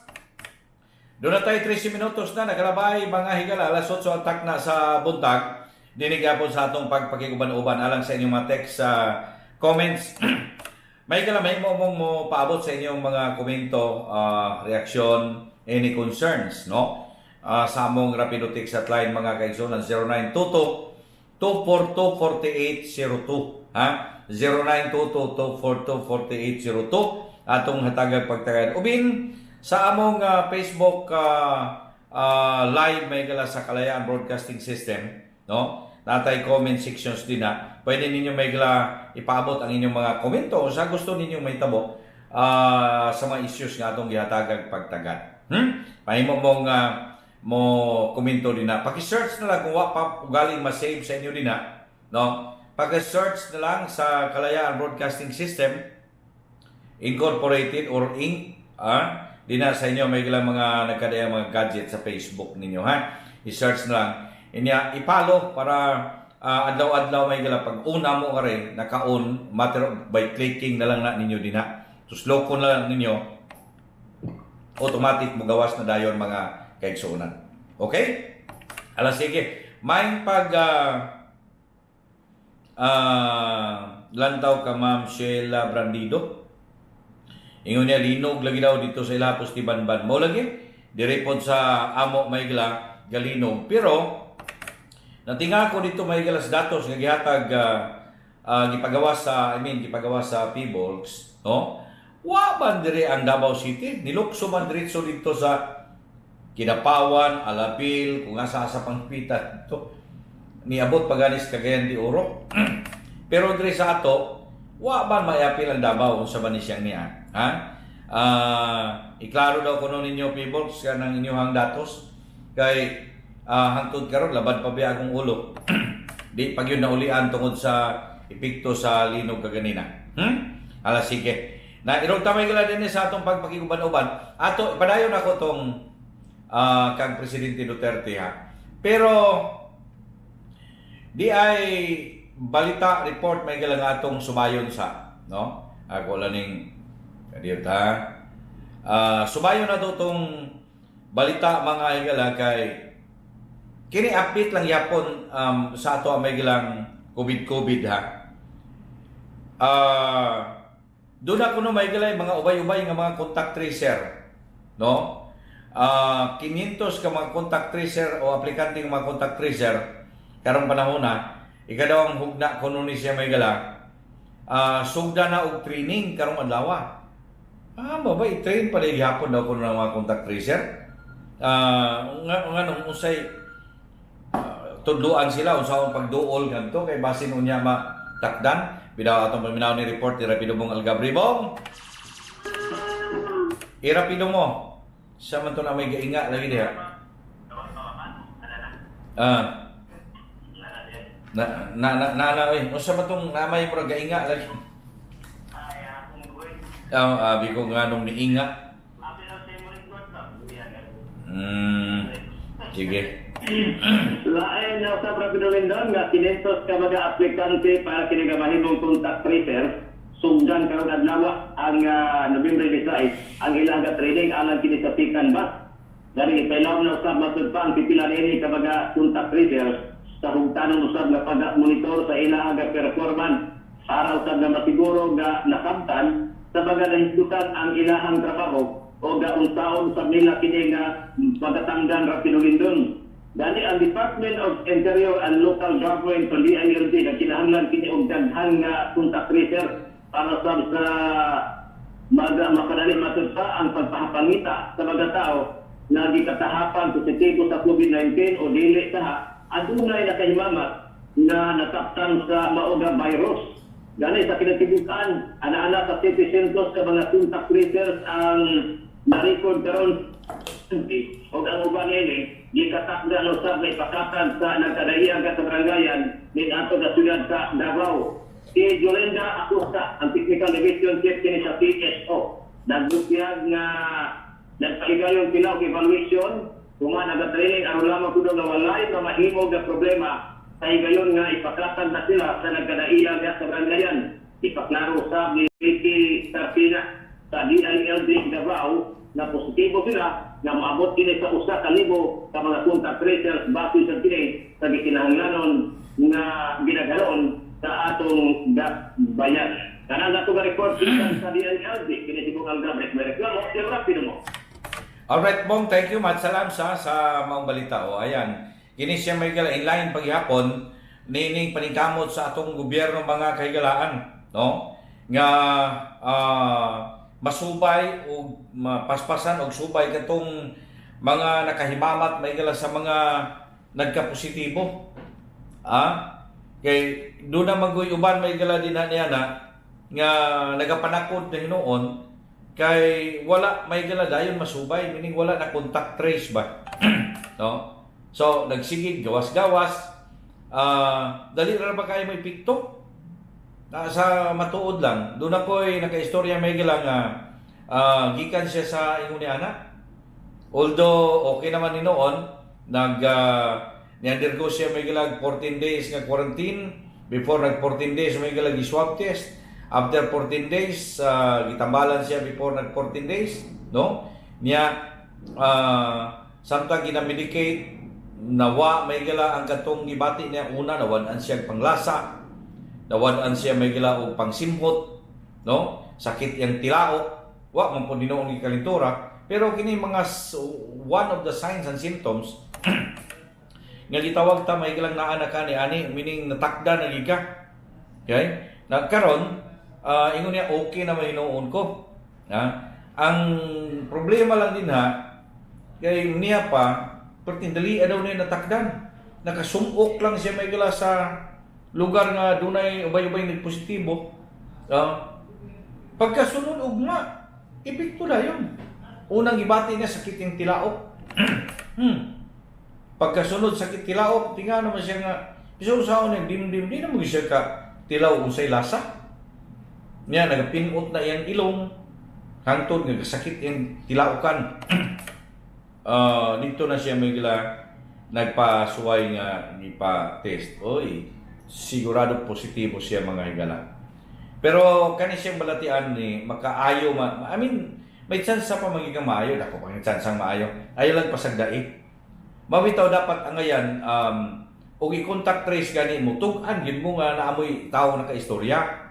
doon na tayo 13 minutos na nakalabay mga higala, alas 8 atak na sa buntag. Dinig yapon sa atong pagpakiguban-uban alang sa inyong mga text sa comments. May gala may mo mong mo paabot sa inyong mga komento, reaksyon, any concerns, no? Sa among Rapido Text Hotline, mga kaigsunan, 0922 242 4802, ha? 0922 242 4802 atong hatagag pagtagad. Ubin sa among Facebook live, may gala sa Kalayaan Broadcasting System, no? Natay comment sections din na. Pwede ninyo may gala ipaabot ang inyong mga komento sa gusto ninyong may tabo sa mga issues nga atong gihatagag pagtagad. Pahimo mong mo komento din na. Paki-search na lang kung wa pa ugaling ma-save sa inyo din na, no? Paki-search na lang sa Kalayaan Broadcasting System Incorporated or Inc. Di na sa inyo may ilang mga nagkadaya mga gadget sa Facebook ninyo, ha. I-search na lang. Inya ipalo para adlaw-adlaw may gala pag una mo kare naka-on, matter by clicking na lang na ninyo din na. Tuslokon na lang ninyo, automatic mo gawas na dayon, mga kaigsuonan. Okay? Ala sige, may pag lantaw ka Ma'am Sheila Brandido. Ingon niya linog lagi daw dito sa Ilapos ti Banban. Mo lagi dire pod sa amo may gala galinog, pero natinga ko dito may gala sa datos nga gihatag gipagawas sa, I mean, gipagawas sa PBOLS, no? Wa man dire ang Davao City, nilukso man diretso dito sa Kinapawan, Alabil, kung asa sa pangpita dito. Niabot pa ganis Cagayan de Oro. Pero dire sa ato, wa man mayapil ang Davao unsa ba ni siyang niya. Ha? Iklaro daw kuno ninyo, PBOLS, kanang inyong datos kay hangtod karon labad pa biya akong ulo. Di pag yun naulian tungod sa epekto sa linog kaganina. Ala sige. Na irog tamay gala din sa atong pagpakiguban-uban. Ato ipadayon ako tong kang Presidente Duterte, ha. Pero di ay balita report may gala nga atong sumayon sa, no? Ako lang ning kadiyot, ha. Sumayon na to tong balita, mga higala, kay kini update lang yapon sa ato ang may gilang COVID-COVID, ha. Doon ako no may gilay mga ubay-ubay nga mga contact tracer, no? 500 ka mga contact tracer o aplikante ng mga contact tracer karong panahon na ikadawang hugna kuno ni siya, may gala, sugda na og training karong adlaw. Ah, ba i-train pa gihapon daw kuno ng mga contact tracer. Nga nga nung unsay tudluan sila unsaon pagduol ngadto kay basin unya matakdan. Bidaw atong paminaw ni report ni Rapido Bong Algabri. Bong! Irapido mo. Sa man to na may gainga lagi diha. Ah. Na na na na na oy, unsa man tong namay murag gainga lagi? Ah, abi ko nganong niinga. Sige. Lain na sa Rapido Lindon nga 500 ka mga aplikante para kini nga mahimong contact tracer, sugdan karon adlaw ang Nobyembre 16 ang ilang nga training alang kini sa second batch. Dali ipailaw na usab matud pa ang pipila niini ka mga contact tracer sa hugtanon usab nga pag-monitor sa ilang nga performance para usab nga masiguro nga nasabtan sa mga nahisgutan ang ilahang trabaho o ga unsaon usab nila kini nga pagatanggan, Rapido Lindon. Gani ang Department of Interior and Local Government o DILG nagkinahanglan kini og daghan nga contact tracer para sa maga makadali matud pa ang pagpahapangita sa mga tao na gikatahapan positibo sa COVID-19 o dili sa adunay nakahimamat na nasaktan sa mao nga virus. Gani sa kinatibuk-an, ana-ana sa 700 ka mga contact tracers ang na-record karon ug ang uban ini gikatakda usab nga ipakatag sa nagkadaiya sa barangayan niadto sa siyudad sa Davao. Si Jolenda Acosta, ang Technical Division Chief kini sa PSO, nagbutiyag nga nagpahigayon sila og evaluation human naga-training aron lamang kuno nga walay mamahimo nga problema sa higayon nga ipakatag na sila sa nagkadaiya nga sa barangayan. Ipaklaro sa ni Ricky Sarpina sa DILG Davao na positibo sila nga moabot kini sa 1,000 ka mga contact tracers base sa kini sa gikinahanglanon nga ginaghalon sa atong bayan. Kanang ato nga report gikan sa DILG kini si Bong Algabre. May reklamo, rapido mo. Alright, Bong, thank you. Matsalam sa maong balita. O, ayan. Kini siya may gala inline paghihapon nining paningkamot sa atong gobyerno, mga kahigalaan, no? Nga masubay o mapaspasan og subay katong mga nakahimamat may gala sa mga nagkapositibo. Ah, kay doon na magoy uban may gala din na niya na nga nagapanakod na hinuon kay wala may gala dayon masubay, meaning wala na contact trace ba, no? So nagsigig gawas-gawas, dali ra ba kayo may pikto na sa matuod lang. Doon ako'y nakaistorya may gala nga gikan siya sa ingon ni ana, although okay naman ni noon, nag ni-undergo siya may gala 14 days nga quarantine. Before nag 14 days may gala swab test. After 14 days, gitambalan siya before nag 14 days, no? Niya samtang gina-medicate, nawa may gala ang katong gibati niya una, nawan-an siya panglasa, nawad-an siya may gala og pangsimhot, no? Sakit yang tilaok, wa man pud hinuon gikalintura, pero kini mga one of the signs and symptoms nga gitawag ta may galang naa na ka ni ani, meaning natakda na gid ka. Okay? Na karon ingon niya okay na mahinuon ko. Ha? Ang problema lang din ha kay niya pa pertindali daw niya natakdan. Nakasumok lang siya may gala sa lugar nga dunay ubay-ubay nagpositibo. Pagkasunod ugma, epekto na yun. Unang gibati niya, sakit yung tilaok. Pagkasunod sakit tilaok, tinga naman siya nga, bisan sa ng dimdim, di naman siya ka tilaw unsay lasa. Niya, nagapinot na iyang ilong, hangtod nga sakit iyang tilaokan. Dito na siya may gila nagpasuway nga ipa-test. Oy, sigurado positibo siya, mga higala. Pero kani siyang balatian ni makaayo ma, I mean, may chance sa pa magiging maayo, dako pa chance ang maayo. Ayo lang pasagdai. Mabitaw dapat ang ngayan og i-contact trace gani mo, tug-an gid mo nga naamoy tawo nakaistorya.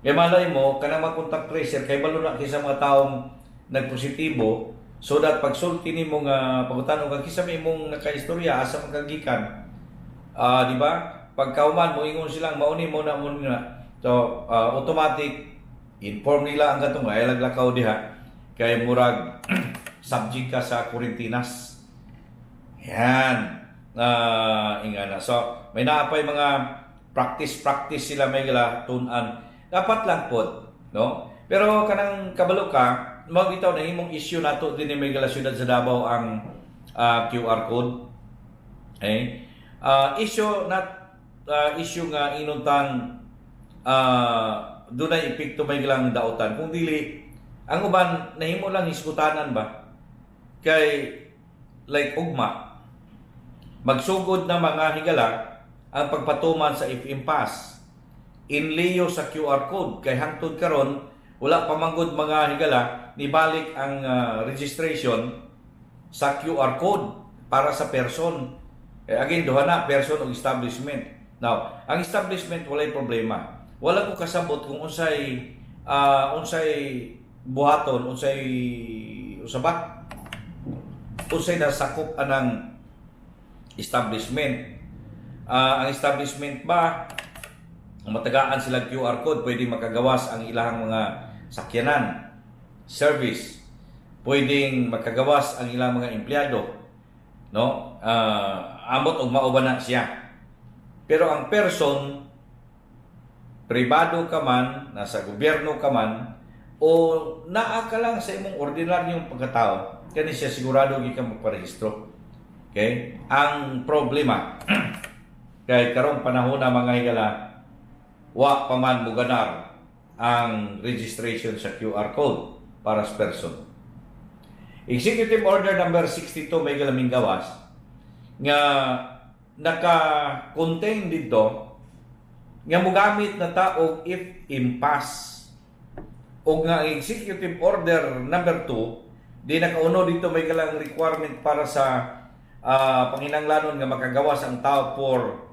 Kay malay mo kanang mga contact tracer kay balo na kaysa mga taong nagpositibo. So that pagsulti nimo nga pangutana ka kinsa may imong nakaistorya, asa man ka gikan. Ah, di ba? Pagkauman mo ingon silang mauni mo na mo na. So automatic inform nila ang katong ay laglakaw diha kay murag subject ka sa kurintinas. Yan. Ingana. So, may naapay mga practice-practice sila may gala tun-an. Dapat lang pod, no? Pero kanang kabalo ka, mao bitaw na himong issue nato din may gala siyudad sa Davao ang QR code. Eh? Issue not issue nga inuntang dunay epekto may gilang dautan. Kung dili ang uban nahimo lang hiskutanan ba kay like ugma magsugod na, mga higala, ang pagpatuman sa FM Pass in lieu sa QR code kay hangtod karon wala pa manggod, mga higala, nibalik ang registration sa QR code para sa person. Eh, again, duha na, person o establishment. Now, ang establishment walay problema. Wala ko kasabot kung unsay buhaton, unsay usa ba? Unsay nasakop anang establishment. Ang establishment ba matagaan sila QR code, pwede makagawas ang ilahang mga sakyanan, service, pwedeng makagawas ang ilang mga empleyado, no? Amot og mao ba na siya. Pero ang person, pribado ka man, nasa gobyerno ka man, o naa ka lang sa imong ordinaryong pagkatao, kani siya sigurado gi ka magparehistro. Okay? Ang problema kay karong panahon na, mga higala, wa pa man muganar ang registration sa QR code para sa person. Executive Order number 62 may galaming gawas nga naka-contain dito nga mogamit na ta og FM Pass o nga ang Executive Order number 2 di nakauno dito may galang requirement para sa panginanglanon nga makagawas ang tao for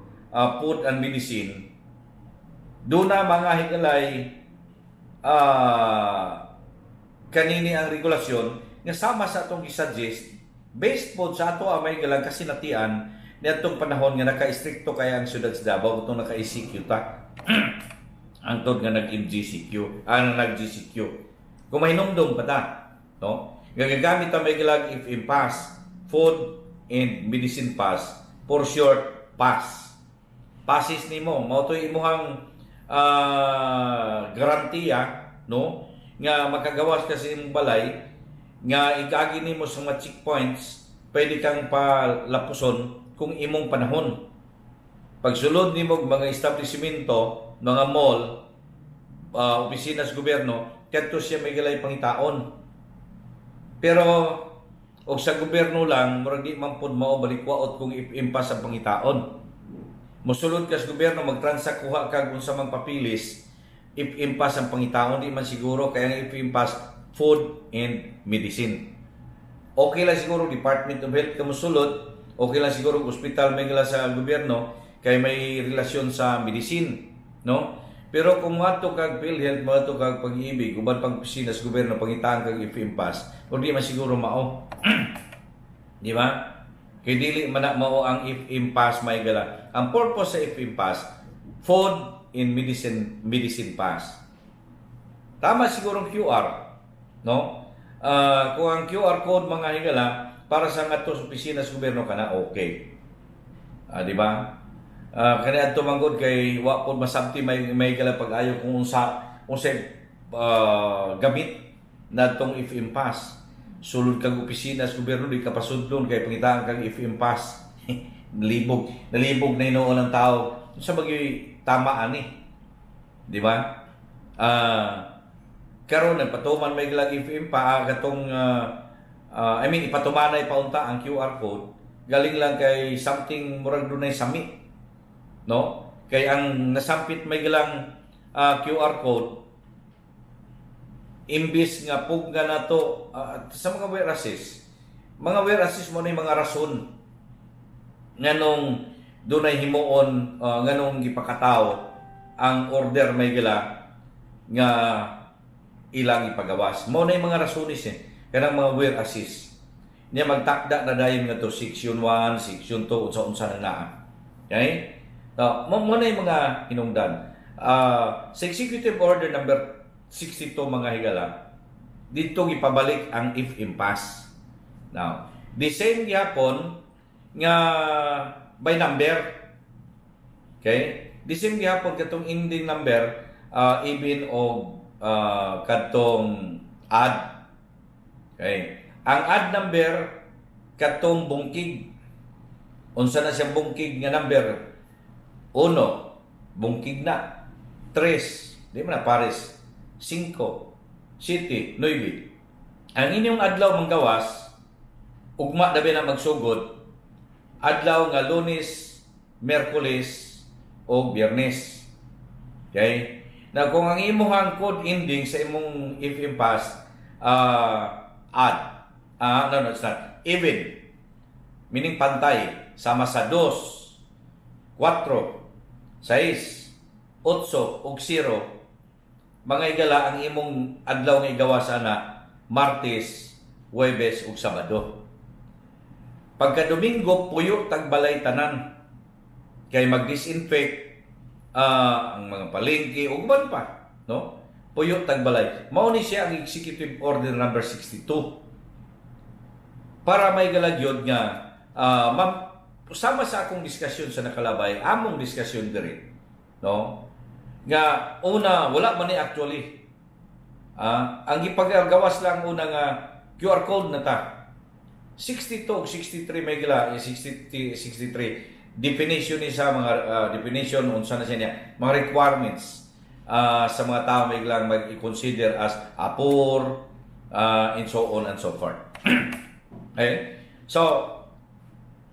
food and medicine. Duna, mga higalay, kanini ang regulasyon nga sama sa atong gisuggest based po sa ato ang may galang kasinatian niadtong panahon nga naka-istrikto kay ang siyudad sa Davao kung naka-ECQ ta, hangtod nga nag-MGCQ, nag-GCQ, kung mahinumdum pa ta, no, nga gagamit ta may galang FM Pass, food and medicine pass, for short pass. Passes nimo mao to'y imuhang garantiya, no, nga makagawas ka sa imong balay nga igagi nimo sa mga checkpoints, pwede kang palapuson kung imong panahon. Pagsulod nimo og mga establishmento, mga mall, opisina sa gobyerno, kadto siya may galay pangitaon. Pero og sa gobyerno lang, murag di man pud mao, balikwaot kung FM Pass ang pangitaon. Mosulod ka sa gobyerno, magtransact, kuha kag unsa mang papilis, FM Pass ang pangitaon, di man siguro kaya ang FM Pass food and medicine. Okay lang siguro Department of Health ka mosulod, okay lang siguro ospital may gala sa gobyerno kay may relasyon sa medicine, no? Pero kung moadto kag PhilHealth, moadto kag Pag-IBIG, uban pang opisina sa gobyerno, pangitaan kag FM Pass, o di man siguro mao. Di ba? Kay dili man na mao ang FM Pass may gala. Ang purpose sa FM Pass, food and medicine medicine pass. Tama siguro ang QR, no? Kung ang QR code, mga higala, para sa ngadto sa opisina sa gobyerno kana okay. Di ba? Kani adto manggod kay wa pod masabti may gala pag-ayo kung unsay gamit nadtong FM Pass. Sulod kag opisina sa gobyerno, di ka pasudlon kay pangitaan kag FM Pass. Nalibog, nalibog na hinuon ng tao. Unsa bagyoy tama ani? Di ba? Karon nagpatuman may gilag FM pa katong I mean, ipatumanay paunta ang QR code, galing lang kay something murag dunay sami, no, kay ang nasampit may gilang QR code, imbis nga pugga nato sa mga whereases mo na yung mga rason nganong dunay himuon, nganong gipakataw ang order may gila nga ilang ipagawas. Mo na yung mga rasones eh. Kanang mga wear assist. Niya magtakda na dayon nga to section 1, section 2, unsa-unsa na naa. Okay? So, mo na yung mga hinungdan. Sa Executive Order number 62, mga higala, dito gipabalik ang FM pass. Now, the same gihapon nga by number. Okay? The same gihapon katong ending number, even og kadtong odd. Okay? Ang odd number katong bungkig. Unsa na siyang bungkig nga number? Uno, bungkig na. Tres, di man na pares. Singko, siyete, nuebe. Ang inyong adlaw manggawas, ugma na na magsugod, adlaw nga Lunes, Merkules, o Biyernes. Okay? Na kung ang imong code ending sa imong FM pass, odd. No, it's not. Even. Meaning pantay. Sama sa 2, 4, 6, 8, ug 0. Mga igala, ang imong adlaw nga igawas ana, Martes, Huwebes ug Sabado. Pagka Domingo, puyo tagbalay tanan. Kay mag-disinfect ang mga palengke ug uban pa, no? Puyo tagbalay. Mao ni siya ang Executive Order number 62. Para may galagyod nga ma'am, sama sa akong diskusyon sa nakalabay, among diskusyon diri, no? Nga una wala man ni actually. Ang gipagawas lang una nga QR code na ta. 62 ug 63 may gila, 60, 63 definition ni sa mga definition unsa na siya niya, mga requirements sa mga tao may gilang mag-consider as a poor and so on and so forth. Okay? So,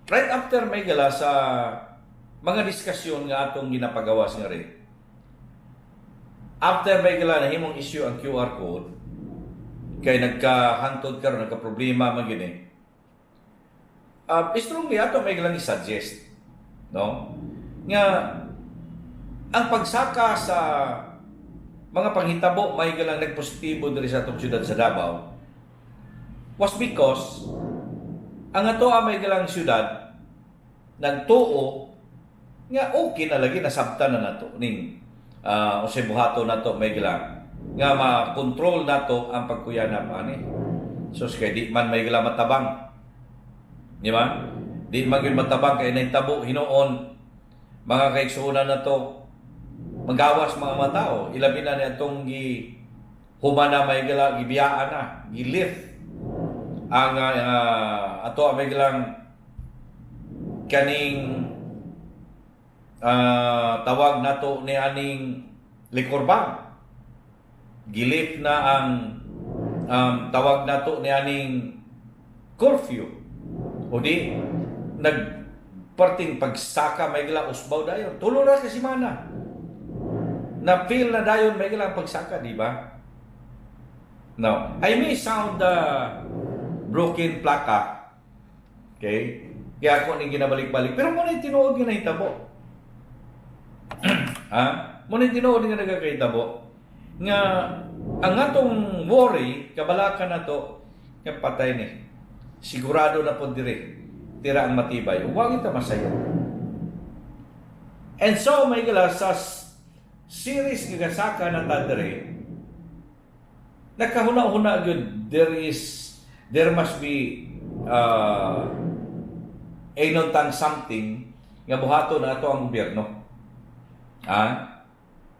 right after may gala sa mga diskusyon nga atong ginapagawas nga rin, after may gala nahimong issue ang QR code, kay nagkahantod karon, nagka-problema man gini. Strongly ato may galang i-suggest, no? Nga ang pagsaka sa mga panghitabo may galang nagpositibo diri sa atong syudad sa Davao was because ang ato may galang syudad nagtuo nga okay na lagi, nasabtan na nato ning unsay buhato nato may galang nga ma-control nato ang pagkuyanap ani. So kay di man may galang matabang. Di ba? Di man gyud matabang kay nahitabo hinuon, mga kaigsuonan nato, magawas mga matao, ilabi na ni atong gi humana may gala, gibiyaan na, gilift ang ato may galang kaning tawag nato ni aning liquor ban, gilift na ang tawag nato ni aning curfew, o di nagparting pagsaka may gala usbaw dayon, tulo ra ka semana na feel na dayon may gala ang pagsaka, di ba? Now, I may sound broken plaka, okay, kaya ako ning ginabalik-balik, pero mo na tinuod nga nahitabo, ha, mo na tinuod nga nagakahitabo nga ang atong worry, kabalaka nato nga patay ni, sigurado na po dire tira ang matibay, huwag kita masayo. And so may gala sa series nga gasaka na ta dire, nakahuna-huna gyud, there must be tang something nga buhaton na ato ang gobyerno,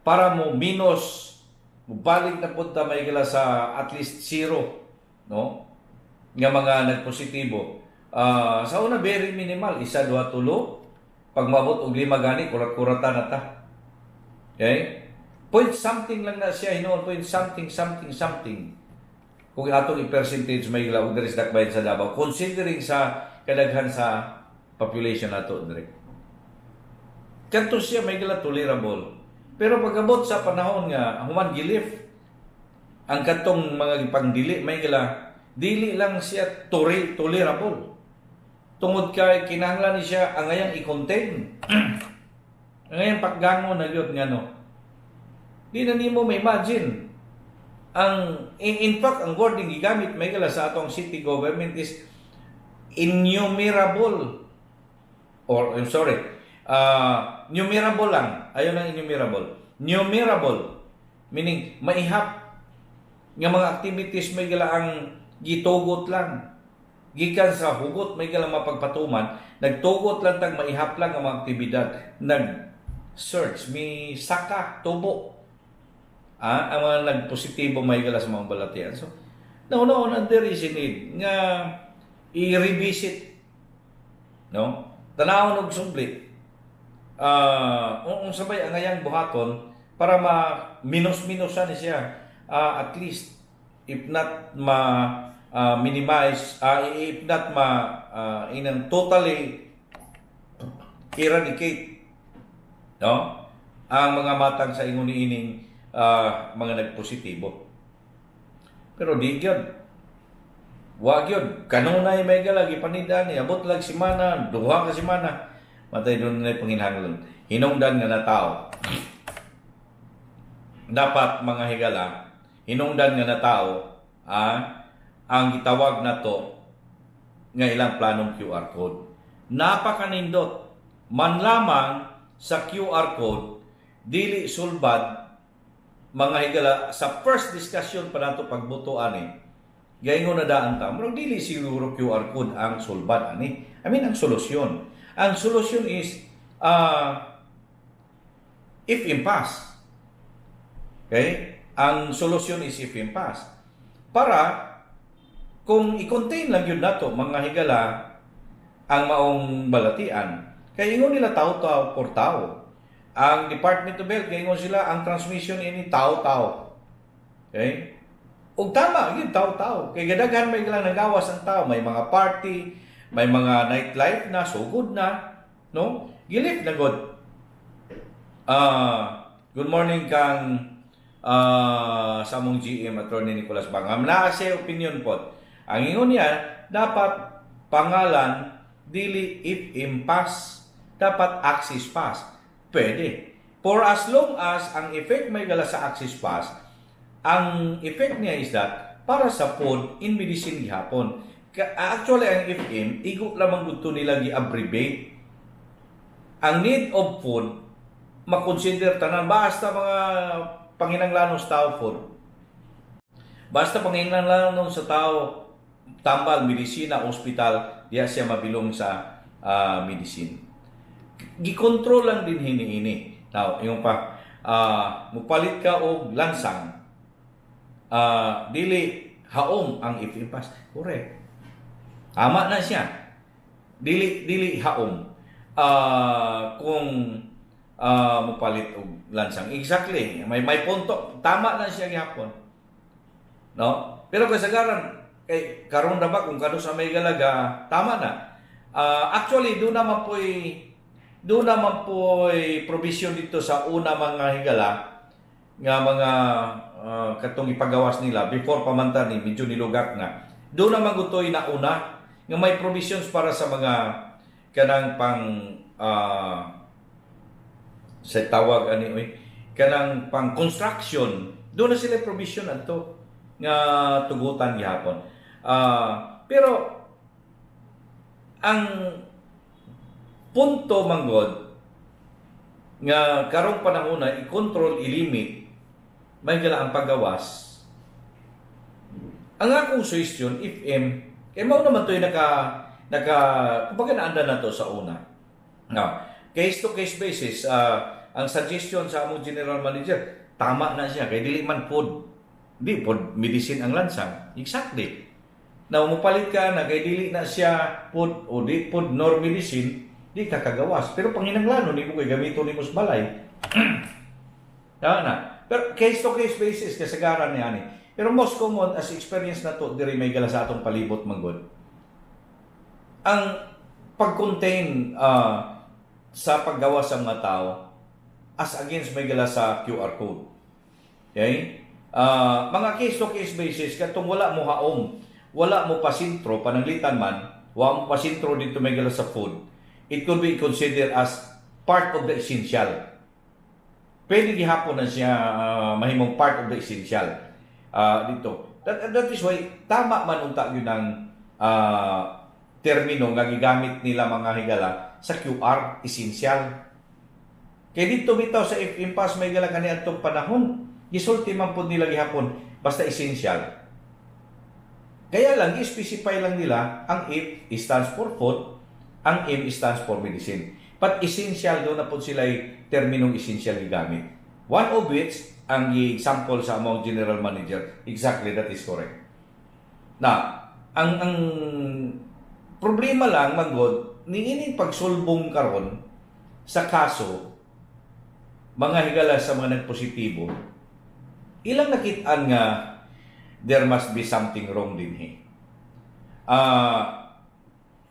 para mo minus, mobalik na punta may gala sa at least zero, no, nga mga nagpositibo. Sa una very minimal, isa, duha, tulo. Pag maabot og lima gani, kurat-kuratan na ta. Okay? Point something lang na siya hinuon, point something something something. Kung atong i-percentage may gila og diri sa Dakbayan sa Davao, considering sa kadaghan sa population nato diri. Kanto siya may gila tolerable. Pero pag-abot sa panahon nga human gilift ang katong mga gipangdili may gila, dili lang siya tolerable. Tungod kay kinahanglan ni siya ang ngayang i-contain. Ang ngayang pakgango na gyud nga no. Di na nimo ma-imagine. Ang in fact, ang wording gigamit, mga higala, sa atong city government is innumerable or, I'm sorry, numerable lang. Ayaw lang innumerable. Numerable meaning maihap nga mga activities, mga higala, ang gitugot lang gikan sa hugot, mga higala, mapagpatuman. Nagtugot lang tag maihap lang ang mga aktibidad, nag search mi saka tubo ang mga nagpositibo, mga higala, sa mga balatian. So no, there is a need nga i-revisit, no, tanawon og subli uh, sabay ang ngayang buhaton para ma minus-minusan ni siya, at least if not ma minimize, if not ma inang totally eradicate, no, ang mga matang sa ingon niining mga nagpositibo. Pero di gyud, wa gyud kanunay, mga higala, gipanida ni abot lag semana, 2 ka semana, matay doon na panginhanglan. Hinungdan nga na tao dapat, mga higala, hinungdan nga na tao ang gitawag nato nga ilang planong QR code. Napakanindot man lamang sa QR code, dili sulbad, mga higala. Sa first discussion pa nato pagbuto ani, gaingon na daan ta, murag dili siguro QR code ang sulbad ani, I mean, ang solusyon. Ang solusyon is if impass. Okay, ang solusyon is if impass para kung i-contain lang yun nato, mga higala, ang maong balatian, kay ingon nila tao-tao por tao. Ang Department of Health, ingon sila ang transmission ini tao-tao. Okay, ug tama gyud, tao-tao, kay gadaghan may lang nagawas ang tao, may mga party, may mga nightlife na, sugod na, no, gilip na god. Good morning kang sa among GM, Attorney Nicolas Bangam. Naa siya opinion pod. Ang ingon niya, dapat pangalan dili if impass, dapat access pass. Pwede. For as long as ang effect, mga higala, sa access pass, ang effect niya is that para sa food and medicine gihapon. Actually, ang FM, igo lamang gud to nila gi-abbreviate. Ang need of food, makonsider tanan basta mga panginanglanon sa tao food. Basta panginanglanon sa tao tambal, medisina, ospital, diya siya mabilong sa medicine. Gikontrol lang din hiniini. Now, yung pa, mupalit ka og lansang, dili haom ang if impass. Correct. Tama na siya. Dili dili haom kung mupalit og lansang. Exactly. May punto. Tama na siya gihapon. No? Pero kasagaran kay karon na ba kung kano sa may galaga, tama na. Actually, doon naman po'y provision dito sa una, mga higala, nga mga katong ipagawas nila before pamantan ni medyo nilugak na. Doon naman gutoy na una nga may provisions para sa mga kanang pang sa tawag ani oy, kanang pang construction. Doon na sila provision adto nga tugutan gihapon. Pero ang punto manggod nga karong panahon na i-control, i-limit, mga higala, ang paggawas. Ang akong suggestion, if M kay mao naman to'y naka kumbaga naanda na to sa una. Now, case to case basis, ang suggestion sa among general manager, tama na siya kay dili man food, di food medicine ang lansang. Exactly. Now, mupalit ka na kay dili na siya food o di food nor medicine, di ka kagawas. Pero panginanglanon nimo kay gamito nimo sa balay. Tama na. Pero case to case basis kasagaran ni ani. Pero most common as experience na to diri, mga higala, sa atong palibot manggod. Ang pag-contain sa paggawas sa mga tao as against, mga higala, sa QR code. Okay? Mga case to case basis, katong wala mo haom, wala mo pasintro, pananglitan man, wala mo pasintro dito, mga higala, sa food, it could be considered as part of the essential. Pwede gihapon na siya mahimong part of the essential. Dito. That is why tama man unta yun ang termino nga gigamit nila, mga higala, sa QR essential. Kay dito bitaw sa FM Pass, may higala, kani atong panahon, gisulti man pud nila gihapon basta essential. Kaya lang gi-specify lang nila ang F stands for food, ang M stands for medicine. But essential do na pud sila terminong essential gigamit. One of which ang example sa among general manager. Exactly, that is correct. Na, ang problema lang manggod niining pagsulbong karon sa kaso, mga higala, sa mga nagpositibo, ilang nakitaan nga there must be something wrong dinhi.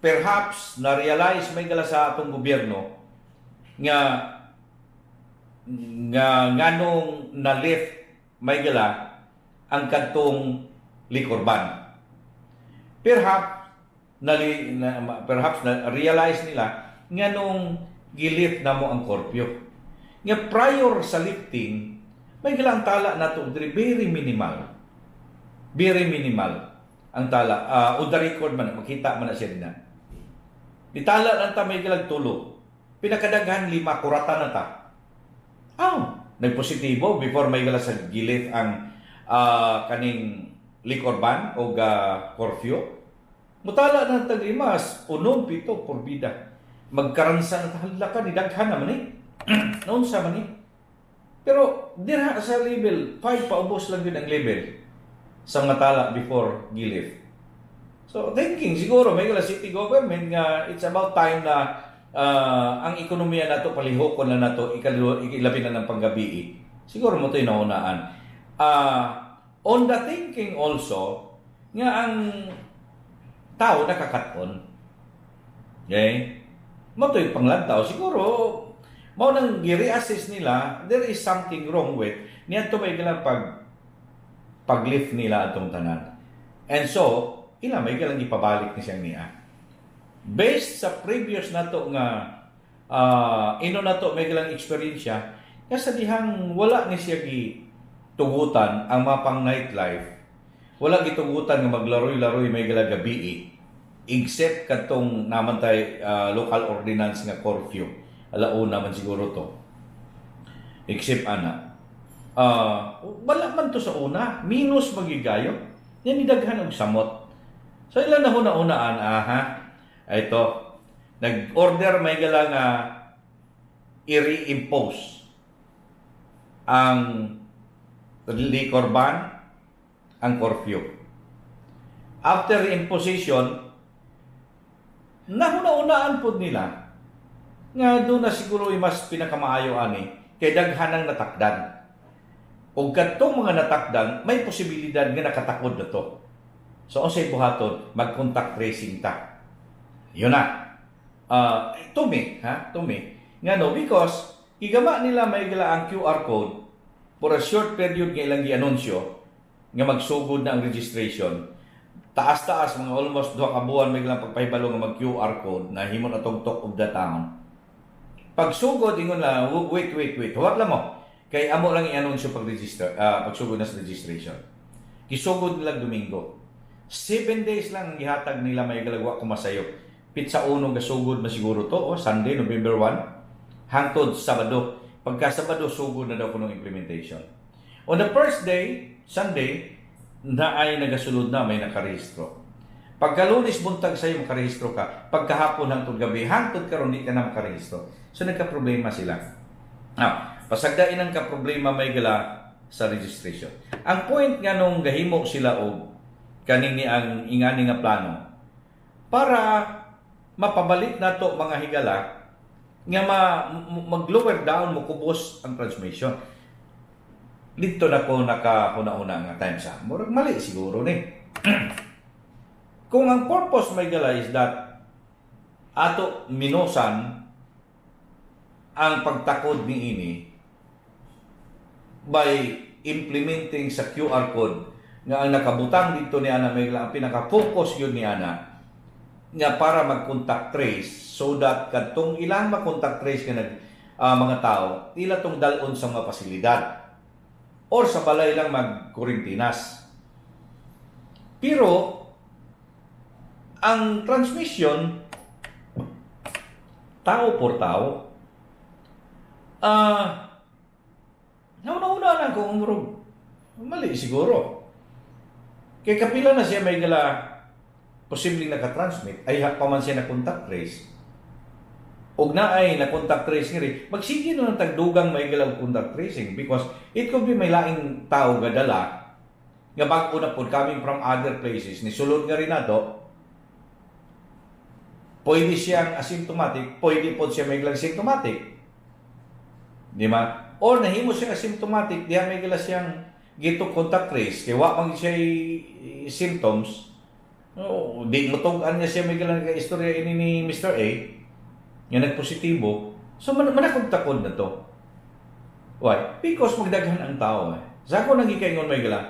Perhaps na-realize may gala sa atong gobyerno nga nganong na-lift may gala ang kadtong liquor ban. Perhaps na realize nila nganong gilift na mo ang curfew. Nga prior sa lifting, may gala, ang tala nato diri very minimal. Very minimal ang tala. On the record man, makita man na siya din na. Ditala lang ta may gilag tulo. Pinakadaghan lima, kurata na ta. Aw, nagpositibo before may gala sa gilift ang kaning liquor ban o curfew. Mutala na tag lima, unom, pito, porbida. Magkaransa na ta, hala ka, nidaghan naman eh. Naunsa man eh. Pero dirha sa level 5 paubos lang din ang level sa mga tala before gilift. So thinking siguro may gala city government nga it's about time na ang ekonomiya nato palihokon na nato ilabi na ng panggabi. Siguro mo 'to naunaan. On the thinking also nga ang tao nakakaton. Okay? Mo to'y panglantaw. Siguro, mao nang gi-reassess nila, there is something wrong with niadto may galang paglift nila atong tanan. And so, ila may galang ipabalik ni siyang niya. Based sa previous nato nga ino nato may galang eksperyensya, nga sa dihang wala ni siya gi tugutan ang mga pang nightlife, wala gitugutan nga maglaroy-laroy may gala gabi except kadtong namantay local ordinance nga curfew alauna man siguro to, except ana wala man to sa una minus magigayo yan nidaghan og samot. So ilan na huna-unaan, aha, ito nag-order may gala nga i-reimpose ang liquor ban, ang curfew. After imposition, nahuna-unaan pod nila nga doon na siguro yung mas pinakamaayo ani kay daghan ang natakdan. Ug kadtong mga natakdan, may posibilidad nga nakatakod na to. So unsay buhaton? Mag-contact tracing ta. Yun na. To me, ha? To me. Ngano, because gigama nila may gila ang QR code for a short period nga ilang gianunsyo nga magsugod na ang registration. Taas-taas mga almost 2 ka buwan may ilang pagpahibalo nga mag QR code na himo na tong talk of the town. Pagsugod, ingon lang, "Wait, wait, wait. Huwag lang mo. Kay amo lang i-anunsyo pag-register, pagsugod na sa registration." Gisugod nila Domingo. 7 days lang ang gihatag nila may galagwa ko masayo. Pitsa uno gasugod na siguro to, oh, Sunday, November 1, hangtod Sabado. Pagka Sabado, sugod na daw kunong implementation. On the first day, Sunday, na ay nagasulod na, may nakarehistro. Pagka Lunes buntag sa'yo, makarehistro ka. Pagkahapon hangtod gabi, hangtod karon di ka na makarehistro. So nagka-problema sila. Now, pasagdain ang ka-problema may gala sa registration. Ang point nga nung gahimo sila og kaning ni ang ingani nga plano para mapabalik nato, mga higala, nga mag-lower down, mo kubos ang transmission. Dito na ko nakahuna-huna nga time sa murag mali siguro ni. Kung ang purpose may gala is that ato minusan ang pagtakod ni ini by implementing sa QR code nga ang nakabutang dito ni ana may ang pinaka-focus yun ni ana nga para mag-contact trace so that kadtong ilang ma-contact trace nga nag mga tao ila tong dalon sa mga pasilidad. Or sa balay lang magkurintinas. Pero ang transmission tao por tao. Nauna-una lang kung murag mali siguro. Kay kapila na siya may gala posibleng nakatransmit ay pa man siya na contact trace. Og naay na contact trace ngiri, magsige na lang tagdugang may gala og contact tracing because it could be may laing tao gadala nga bag-o na pod coming from other places ni sulod nga rin nato. Pwede siyang asymptomatic, pwede pod siya may galang symptomatic. Di ba? Or nahimo siyang asymptomatic, diha may gala siyang gito contact trace, kay wa man siya symptoms. Oh, di mo tug-an niya siya may galang ka istorya ini ni Mr. A nga nagpositibo. So manakod-takod na to. Why? Because magdaghan ang tao eh. Sa ako nagikaingon may gala,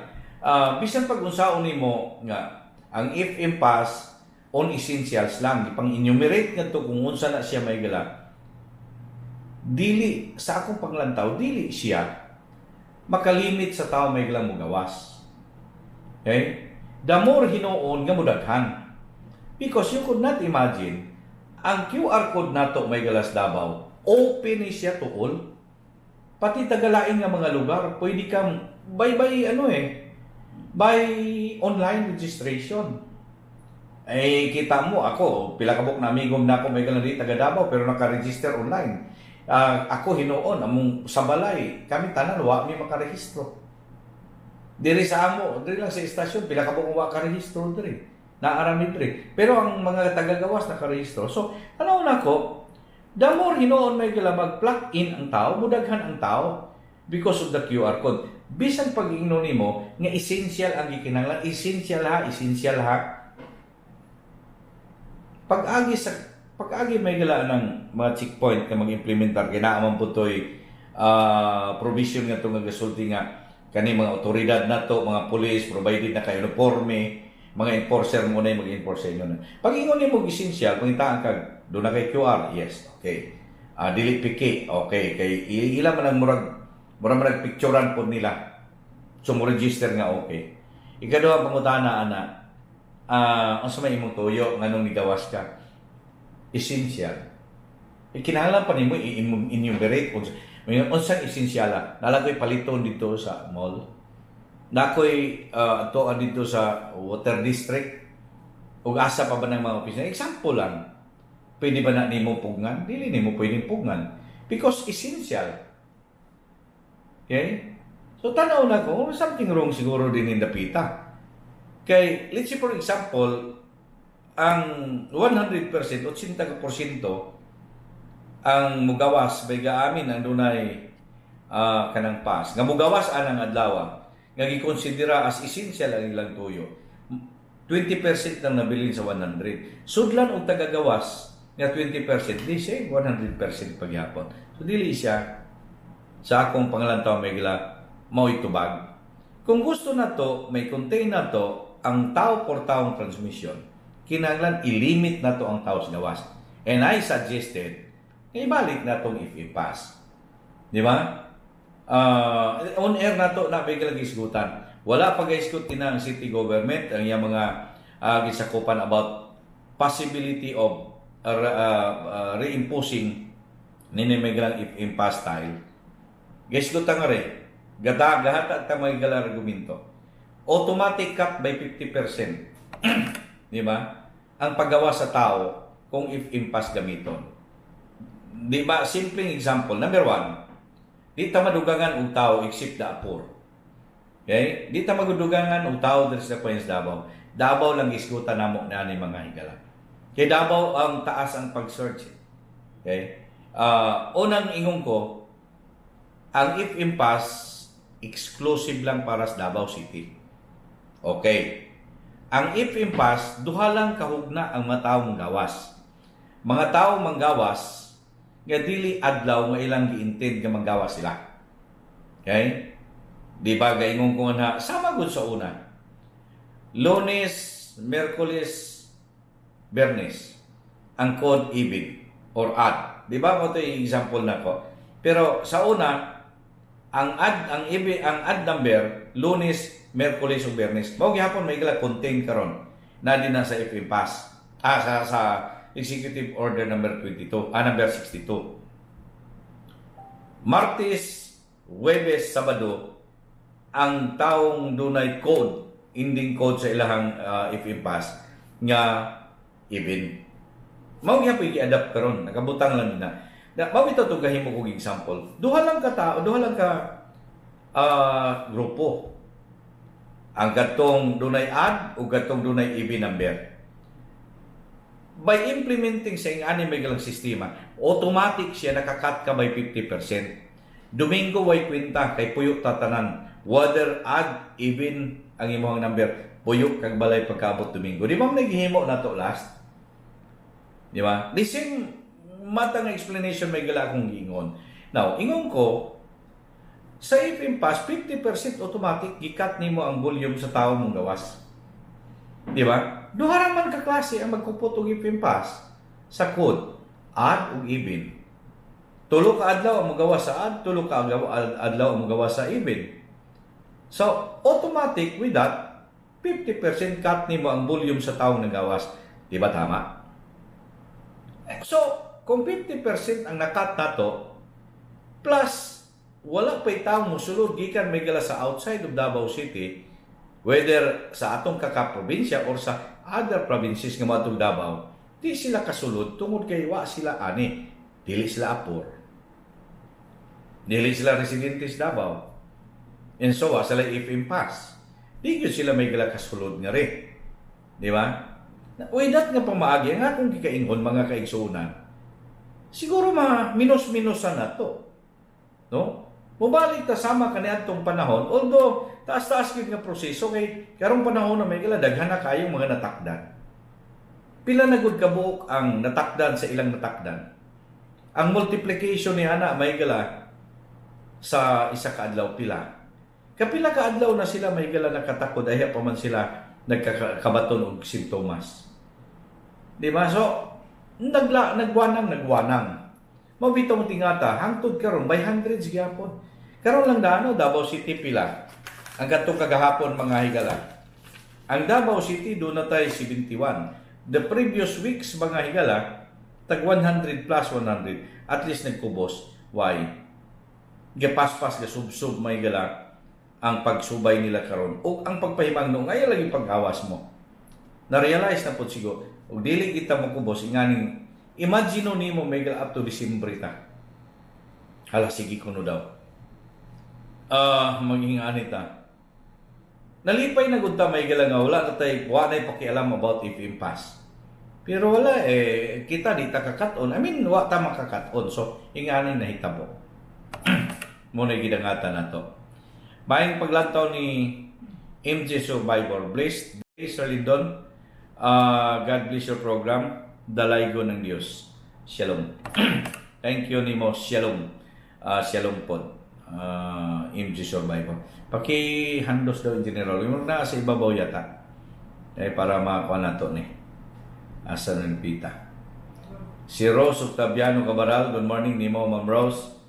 bisan pag unsaon nimo nga ang if pass on essentials lang, ipang enumerate ngadto kung unsa na siya may gala. Dili sa akong panglantaw, dili siya makalimit sa tao may gala mugawas. Okay? The more hinuon nga mudaghan. Because you could not imagine ang QR code nato may galas Davao, open ni siya to all. Pati tagalain nga mga lugar, pwede kang by ano eh, by online registration. Eh, kita mo, ako, pila ka buok na amigo na ako may galang di taga Davao, pero naka-register online. Ako hinuon, among sa balay, kami tanan, wa mi makarehistro. Diri sa amo, diri lang sa istasyon, pila ka buok wa karehistro diri. Naarami diri. Pero ang mga tagagawas nakarehistro. So, ano na ko, the more hinuon may gala mag-plug in ang tao, mudaghan ang tao because of the QR code. Bisan pag-ingnon nimo nga essential ang gikinahanglan, essential ha, essential ha. Pag-agi may gala ng mga checkpoint nga mag-implementar kay naa man po toy provision nga itong gasulti nga kani mga otoridad nato, mga pulis, provided na kay uniforme, mga enforcer mo na yung mag-enforce sa inyo na. Pag ingon nimo essential, pangitaan kag do na kay QR, yes, okay. Dili piki, okay, kay ila man ang murag man picturean pod nila. So mo register nga okay. Ikaduha, pangutana ana, unsa may imong tuyo nganong nigawas ka? Essential. E kinahanglan pa nimo i-enumerate kung unsang esensyala. Naa ko'y paliton dito sa mall. Naa ko'y atoan dito sa water district. Ug asa pa ba ng mga opisina? Example lang. Pwede ba na nimo pugngan? Dili nimo pwedeng pugngan. Because essential. Okay? So tanaw na ko, something wrong siguro din in the pita. Kay, let's say for example, ang 100%, 80% ang mugawas bay gaamin ang dunay kanang pass. Nga mugawas anang adlaw nga gikonsidera as essential ang ilang tuyo. 20% lang nabilin sa 100. Sudlan og tagagawas nga 20%, di siya 100% pagyapon. So dili siya sa akong pangalantaw may gila mao'y tubag. Kung gusto na to, may contain na to ang tao por taong transmission, kinahanglan i-limit na to ang tao sa gawas. And I suggested nga ibalik na tong if pass. Di ba? On air na to na may isgutan. Wala pa gaisgot kina ang city government ang iyang mga gisakupan about possibility of reimposing nini may galang if pass style. Gaisgutan nga rin. Gata gahata ta may gala argumento. Automatic cut by 50%. Di ba? Ang paggawa sa tao kung if pass gamiton. Di ba? Simpleng example. Number one, di ta madugangan og tao except the poor. Okay? Di ta madugangan og tao diri sa Province Davao. Davao lang gisgutan namo na ni mga higala. Kay Davao ang taas ang pag-search. Okay? Unang ingon ko, ang if pass exclusive lang para sa Davao City. Okay. Ang if pass, duha lang kahugna ang mga taong gawas. Mga taong manggawas nga dili adlaw nga ilang gi-intend nga manggawas sila. Okay? Di ba gaingon ko nga sama gud sa una. Lunes, Miyerkules, Biyernes ang code even or odd. Di ba mo ito example na ko? Pero sa una, Ang odd ang even ang odd number, Lunes, Miyerkules ug Biyernes. Mao gihapon may gala contain karon na din na sa FM Pass. Sa Executive Order number 22, number 62. Martes, Huwebes, Sabado ang taong dunay code, ending code sa ilahang FM Pass nga even. Mao gyapon gi-adapt karon, nakabutang lang nila. Na mao bitaw to gahimo kog example. Duha lang ka tao, duha lang ka grupo. Ang katong dunay odd ug katong dunay even number. By implementing sa ingani may galang sistema, automatic siya naka-cut ka by 50%. Domingo way kwenta kay puyo ta tanan. Whether odd, even ang imong number, puyo kag balay pagkaabot Domingo. Di ba naghihimo na to last? Di ba? The same matang explanation may gala akong giingon. Now, ingon ko, sa FM Pass, 50% automatic gi-cut nimo ang volume sa tao mong gawas. Di ba? Duha ra man ka klase ang magkupot og FM Pass sa code, odd ug even. Tulo ka adlaw ang mogawas sa odd, tulo ka adlaw ang mogawas sa even. So, automatic with that, 50% cut nimo ang volume sa taong nagawas. Di ba tama? So, kung 50% ang na-cut nato, plus wala pa'y taong musulod gikan may gala sa outside of Davao City, whether sa atong kaka-probinsya or sa other provinces nga moadtong Davao, di sila kasulod tungod kay wa sila ani, dili sila apor. Dili sila residente sa Davao. And so, wa sila FM Pass. Di gyud sila may gala kasulod nga rin. Di ba? With that nga pamaagi, nga akong gikaingon, mga kaigsuonan, siguro ma minus-minusan na to. No? Mubalik ta sama kaniadtong panahon, although taas-taas gyud nga proseso kay karong panahon na may gala daghan na kayong mga natakdan. Pila na gud kabuok ang natakdan sa ilang natakdan? Ang multiplication ni ana may gala sa isa ka adlaw pila. Kapila ka adlaw na sila may gala nakatakod ayha pa man sila nagkakabaton og simptomas. Di ba? So nagla nagwanang nagwanang. Mao bitaw mo tingata hangtod karon by hundreds gyapon. Karon lang dano Davao City pila. Ang kadtong kagahapon, mga higala. Ang Davao City doon na tayo 71. The previous weeks, mga higala, tag 100 plus 100. At least nagkubos. Why? Gapaspas, gasubsob may gala ang pagsubay nila karon o ang pagpahimangno ngayon lagi paggawas mo. Na-realize na po siguro, og dili kita mo kubos, inganing imagine nimo may gala up to December ta. Hala, sige kuno daw. Ah, maging ani ta. Nalipay na gud ta may gala nga wala na tay wa na pakialam about FM Pass. Pero wala eh kita di ta ka-cut-on. I mean, wa ta maka-cut-on. So ingani nahitabo. Mo na gidangatan nato. Maayong paglantaw ni MJ Survivor. Blessed day, Sir Lindon. God bless your program. Dalaygo ng Diyos. Shalom. Thank you nimo. Shalom. Shalom po. MG Survivor. Paki-handos daw in general. Yung naa sa ibabaw yata. Eh, para makakuha na to ni. Asa ng pita. Si Rose Octaviano Cabral, good morning nimo, Ma'am Rose.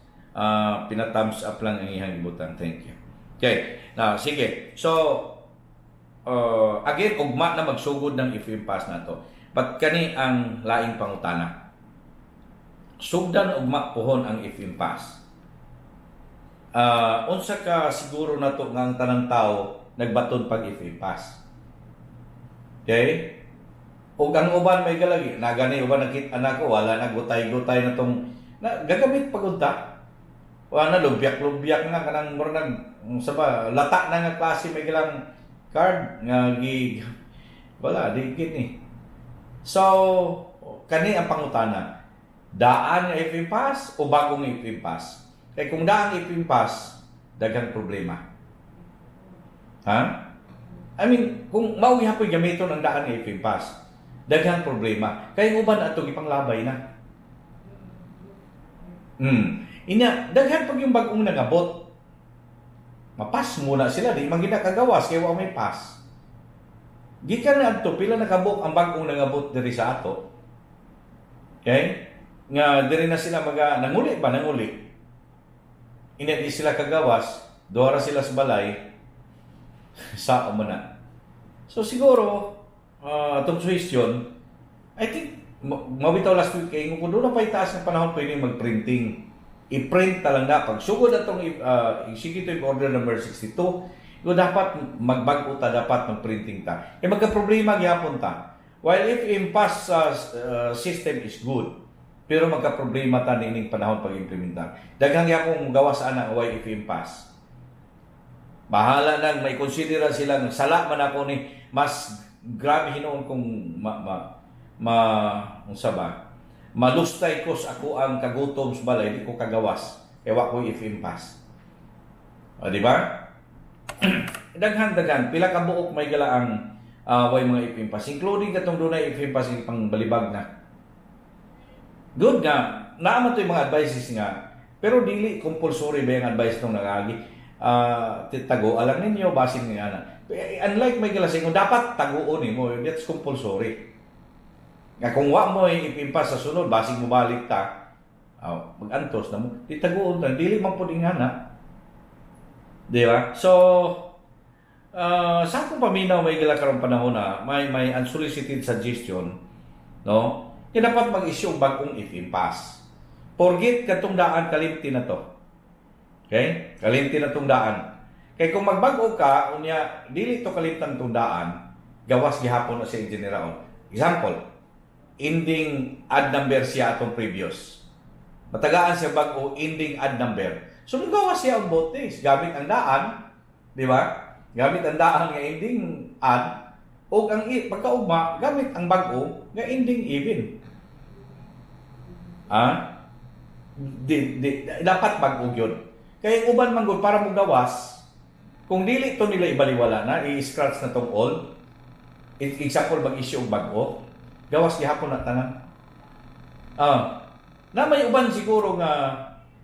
Pina-thumbs up lang ang iyang ibutang. Thank you. Okay. Na sige. So, again, ugma na magsugod ng FM Pass na to. But kani ang laing pangutana. Sugdan ugma puhon ang FM Pass. Unsa ka siguro nato nga ang tanang tao nagbaton pag FM Pass? Okay? Ug ang uban may galagi, nagani uban nakita nako wala na gutay-gutay na tong na, gagamit pag unta. Wala na lubyak-lubyak na kanang murag nag sa ba lata na nga klase may galang card nga gi wala di gid ni. So kani ang pangutana. Daan nga FM Pass o bagong FM Pass? Kay kung daan FM Pass, daghang problema. Ha? I mean, kung mao gihapoy gamiton ang daan nga FM Pass, daghang problema. Kay uban ato gipanglabay na. Inya, daghan pag yung bagong nangabot. Mapas muna sila, di man gina kagawas kay wa may pass. Gikan na adto pila nakabuok ang bagong nangabot diri sa ato. Okay? Nga diri na sila maga nanguli ba nanguli. Ina di sila kagawas, duha ra sila sa balay, sa man na. So siguro, atong suggestion, I think, mabitaw last week kay kung doon na pa itaas ng panahon, pwede mag-printing. I-print ta lang na. Pag sugod atong executive order number 62, yo dapat magbag-o ta, dapat mag-printing ta. Eh magka-problema gyapon ta. While if impass system is good, pero magka-problema ta niining panahon pag-implementar. Daghang gyapon gawas ana why if impass. Bahala nang may konsidera sila ng sala man ako ni mas grabe hinuon kung ma, ma, ma unsa ba, malustay ko sa ako ang kagutom sa balay, di ko kagawas kay wa ko if impass. O, di ba? Daghan daghan pila ka buok may gala ang way mga if impass, including katong dunay if impass pang balibag na. Good nga naa man to'y mga advices nga, pero dili compulsory ba yung advice nung nagaagi. Tago alang ninyo basin nga na. Unlike may gala kung dapat taguon nimo, that's compulsory. Nga kung wa mo ipimpas sa sunod, basig mo balik ta, oh, mag-antos na mo, di taguon ta, dili man pud ingana. Di ba? So, sa akong paminaw may gala karong panahon na may unsolicited suggestion, no? Kaya dapat mag-issue og bag-ong if impass. Forget katong daan, kalimti na to. Okay? Kalimti na tong daan. Kay kung magbag-o ka, unya dili to kalimtan tong daan, gawas gihapon na sa engineer. Example, ending odd number siya atong previous. Matagaan siya bag-o, ending odd number. So mugawas siya ang both days. Gamit ang daan, di ba? Gamit ang daan nga ending odd, o ang pagkaugma, gamit ang bag-o nga ending even. Ah? Di, dapat bag-o gyud. Kaya uban man gud para mo gawas, kung dili to nila ibaliwala na, i-scratch na tong old. Example, mag-issue og bag-o, gawas gihapon na tanan. Ah, na may uban siguro nga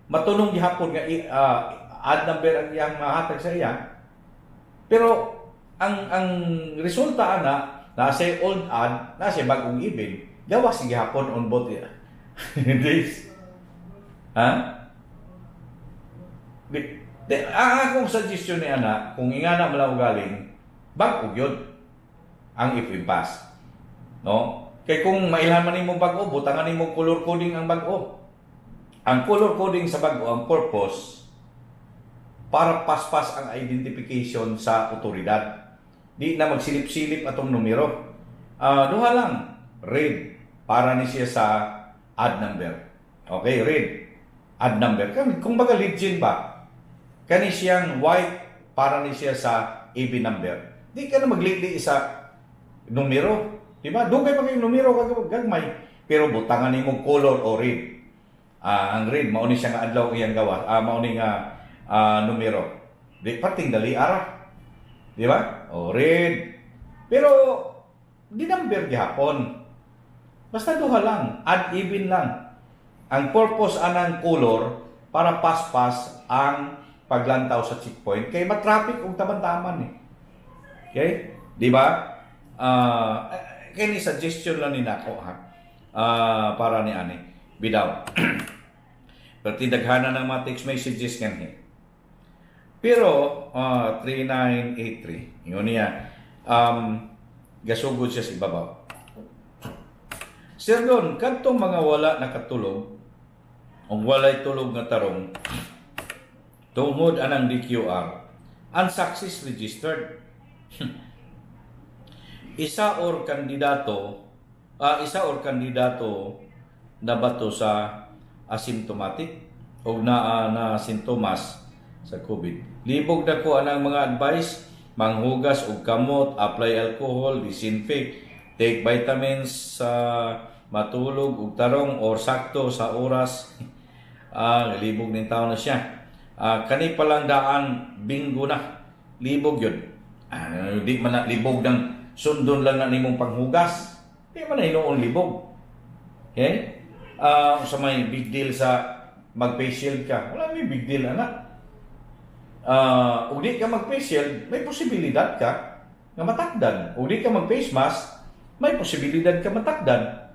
matunong gihapon nga odd number ang iyang mahatag sa iya. Pero ang resulta ana, nasa old odd, nasa bag-ong even, gawas gihapon on both days. Ha? Di, ang akong suggestion ni ana, kung ingana man lang galing, bag-o gyud ang if impass. No? Kay kung mailhan man nimo bag-o, butangan nimo color coding ang bag-o. Ang color coding sa bag-o, ang purpose para paspas ang identification sa otoridad. Di na magsilip-silip atong numero. Duha lang, red para ni siya sa odd number. Okay, red. Odd number. Kung baga legend ba, kani siyang white para ni siya sa even number. Di ka na maglili sa numero. Di ba? Doon kay mga numero gagmay. Pero butangan nimo color o red. Ang red, mao ni siya nga adlaw iyang gawas. Mao ni nga numero. Di pating dali ara. Di ba? O red. Pero di number gihapon. Basta duha lang, add even lang. Ang purpose anang color para paspas ang paglantaw sa checkpoint kay matraffic og taman-taman eh. Okay? Di ba? Kini suggestion lang ni nako ha. Para ni ani bidaw. Pero tindaghanan ng mga text messages kanhi. Pero 3983 yun niya, gasugod siya sa ibabaw. Sir Don, kadtong mga wala nakatulog o walay tulog nga tarong tungod anang DQR, unsuccess registered. Isa or kandidato na bato sa asymptomatic o na sintomas sa COVID. Libog na ko anang mga advice, manghugas og kamot, apply alcohol, disinfect, take vitamins, sa matulog og tarong or sakto sa oras. Libog ning taon na siya. Kani pa lang daan bingo na. Libog yun. Di man na libog ng sundon lang na nimong panghugas. Di man na hinuon libog. Okay? Sa may big deal sa mag-face shield ka. Wala may big deal, anak. Ug di ka mag-face shield, may posibilidad ka nga matakdan. Ug di ka mag-face mask, may posibilidad ka matakdan.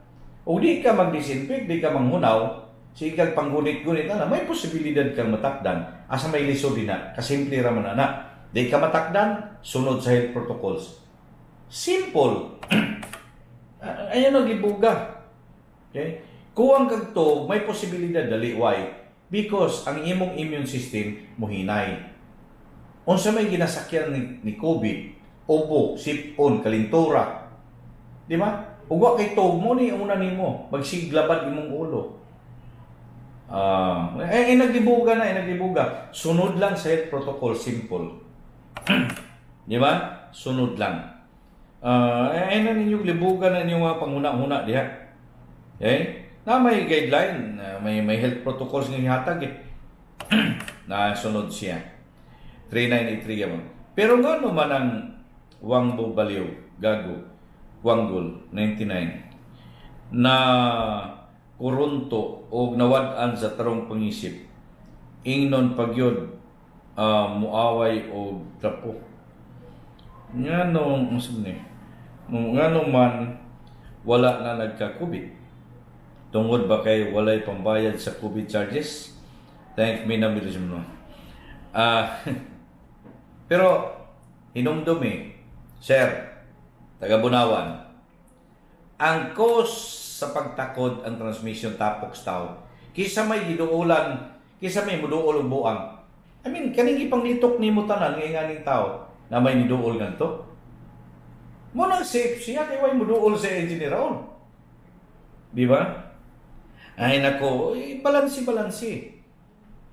Ug di ka mag-disinfect, di ka manghunaw, sige kag panggunit-gunit na, may posibilidad kang matakdan. Asa may lisod din na? Kasimple ra man ana. Di ka matakdan, sunod sa health protocols. Simple. Ayan ang gibuga. Okay? Kuwang kag tuog, may posibilidad dali. Why? Because ang imong immune system muhinay. Unsa may ginasakyan ni COVID, ubo, sipon, kalintura. Di ba? Ug wa kay tuog mo ni una nimo, magsiglabad imong ulo. Ah, eh, naglibuga na, eh, naglibuga. Sunod lang sa health protocol, simple. Di ba? Sunod lang. Ah, eh, na ninyo libugan na ninyo mga panguna-una diha. Okay? Na may guideline, may health protocols nga gihatag eh. Na sunod siya. 3983 yaman. Pero ngano man ang Wangbo Baliw, Gago, Wanggol, 99, na kurunto o nawad-an sa tarong pangisip, ingnon pagyod muaway og trapo. Ngano, unsa ni? Ngano man wala na nagka-COVID? Tungod ba kay walay pambayad sa COVID charges? Thank me na bilis mo. Ah, pero hinumdum eh, sir, taga Bunawan, ang cause sa pagtakod ang transmission tapok sa tao, kisa may giduolan, kisa may muduol og buang. I mean, kaning ipanglitok nimo tanan nga inganing tao na may niduol ngadto. Mo nang safe siya kay way muduol sa engineer Raul. Di ba? Ay nako, eh, balansi balansi.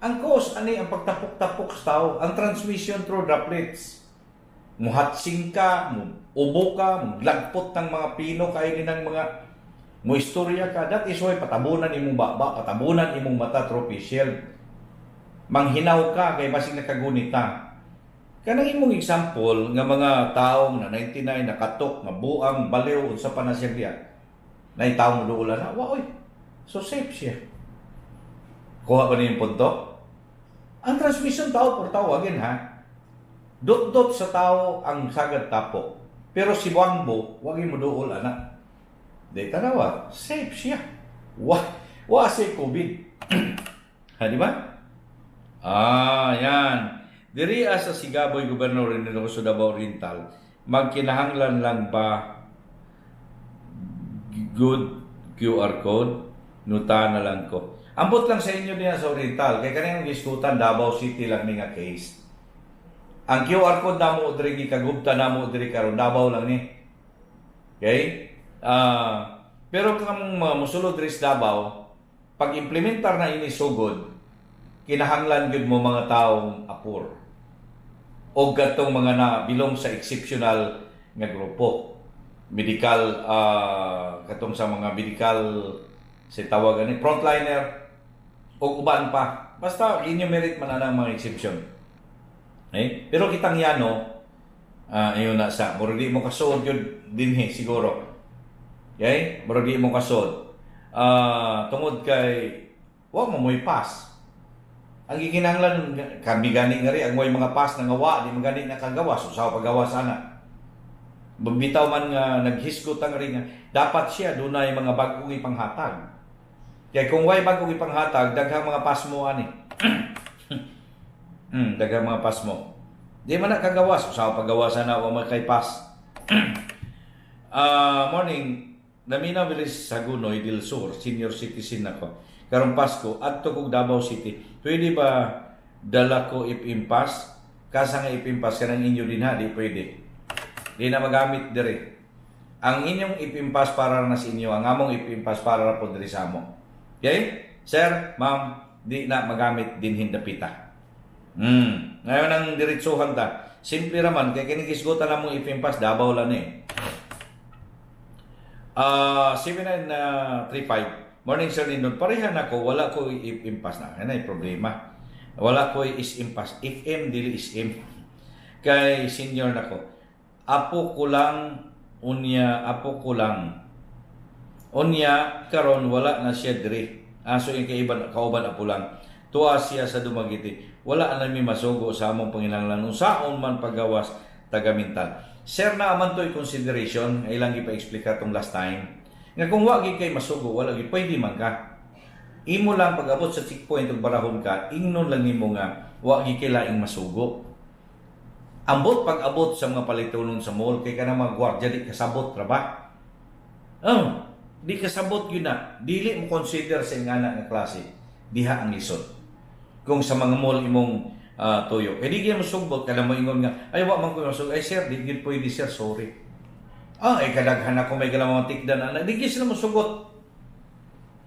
Ang cause ani ang pagtapok-tapok sa tao, ang transmission through droplets. Muhatsing ka, mo ubo ka, mo lagpot ng mga pino kayo ni ng mga mo istorya ka. That is why patabunan imong baba, patabunan imong mata through face shield. Manghinaw ka kay basig nakagunita. Kanang imong example nga mga taong na 99 nakatok, nga buang, baliw, unsa pa na siya diya. Na taong muduolan na, wa oy. So safe siya. Kuha ba niyo yung punto? Ang transmission tao por tao again ha. Dot-dot sa tao ang sagad tapok. Pero si Wangbo, wag mo duol ana. Di tanawa, safe siya. Wa si COVID. Ha, di ba? Ah, yan. Diri sa Sigaboy, Gobernador Rin sa Davao Oriental, magkinahanglan lang ba good QR code? Nuta na lang ko. Ambot lang sa inyo diyan sa Oriental, kay kanang gisgutan Davao City lang ni nga case. Ang QR code namo diri, gikagubta namo diri karon, Davao lang ni. Okay? Ah, pero kung mga musulod diri sa Davao, pag implementar na ini sugod, kinahanglan gyud mo mga taong apur o gatong mga na belong sa exceptional nga grupo medical, katong sa mga medical sa tawag ani frontliner o uban pa, basta enumerate man ang mga exception eh. Pero kitang yano, ayon na sa murag di mo kasuod yun dinhi siguro, okay, murag di mo kasuod tungod kay wa mo mo'y pass. Ang gikinahanglan kami gani nga ri ang way mga pass na nga wa di man gani nakagawas, usaw pagawas ana. Bitaw man nga naghisgot ang ri nga dapat siya dunay mga bag-ong ipanghatag. Kay kung way bag-ong ipanghatag, daghang mga pass mo ani. Daghang mga pass mo. Di man na kagawas, usaw pagawas ana wa man kay pass. Ah, morning. Namina Bilis Sagunoy del Sur, senior citizen ako. Karong Pasko, adto kog Davao City. Pwede ba dala ko if pass? Kasa nga if pass kanang inyo din ha, di pwede. Di na magamit dire. Ang inyong ipimpas para na sa inyo, ang among ipimpas para ra po diri sa amo. Okay? Sir, ma'am, di na magamit din hindapita. Ngayon ang diretsuhan ta. Simple raman kay kining gisgutan namong ipimpas Davao lang eh. Ah, 7935. Morning, Sir Lindon. Parehan ako, wala ko impas na. Yan ay problema. Wala ko is impas. If M dili is M. Kay senior na ko. Apo ko lang unya, apo ko lang. Unya karon wala na siya diri. Aso yung kaiban kauban apo lang. Tuwa siya sa Dumaguete. Wala na mi masugo sa among panginahanglan unsaon man paggawas taga-mental. Sir, na man to'y consideration, ilang ipa-explica tong last time. Nga kung wa gid kay masugo, wala gid pwede man ka. Imo lang pag-abot sa checkpoint ug barahon ka, ingnon lang nimo nga wa gyud kay laing masugo. Ambot pag-abot sa mga palitunon sa mall kay kanang mga gwardiya di kasabot ra ba? Oh, di kasabot yun na. Dili mo consider sa ingana nga klase. Diha ang lisod. Kung sa mga mall imong tuyo. Kay di gyud mo sugbot kada mo ingon nga ay wa man ko masugo. Ay sir, di gyud pwede sir, sorry. Ah, ay kadaghan ako may galang mga tikdan ana. Di gyud sila mosugot.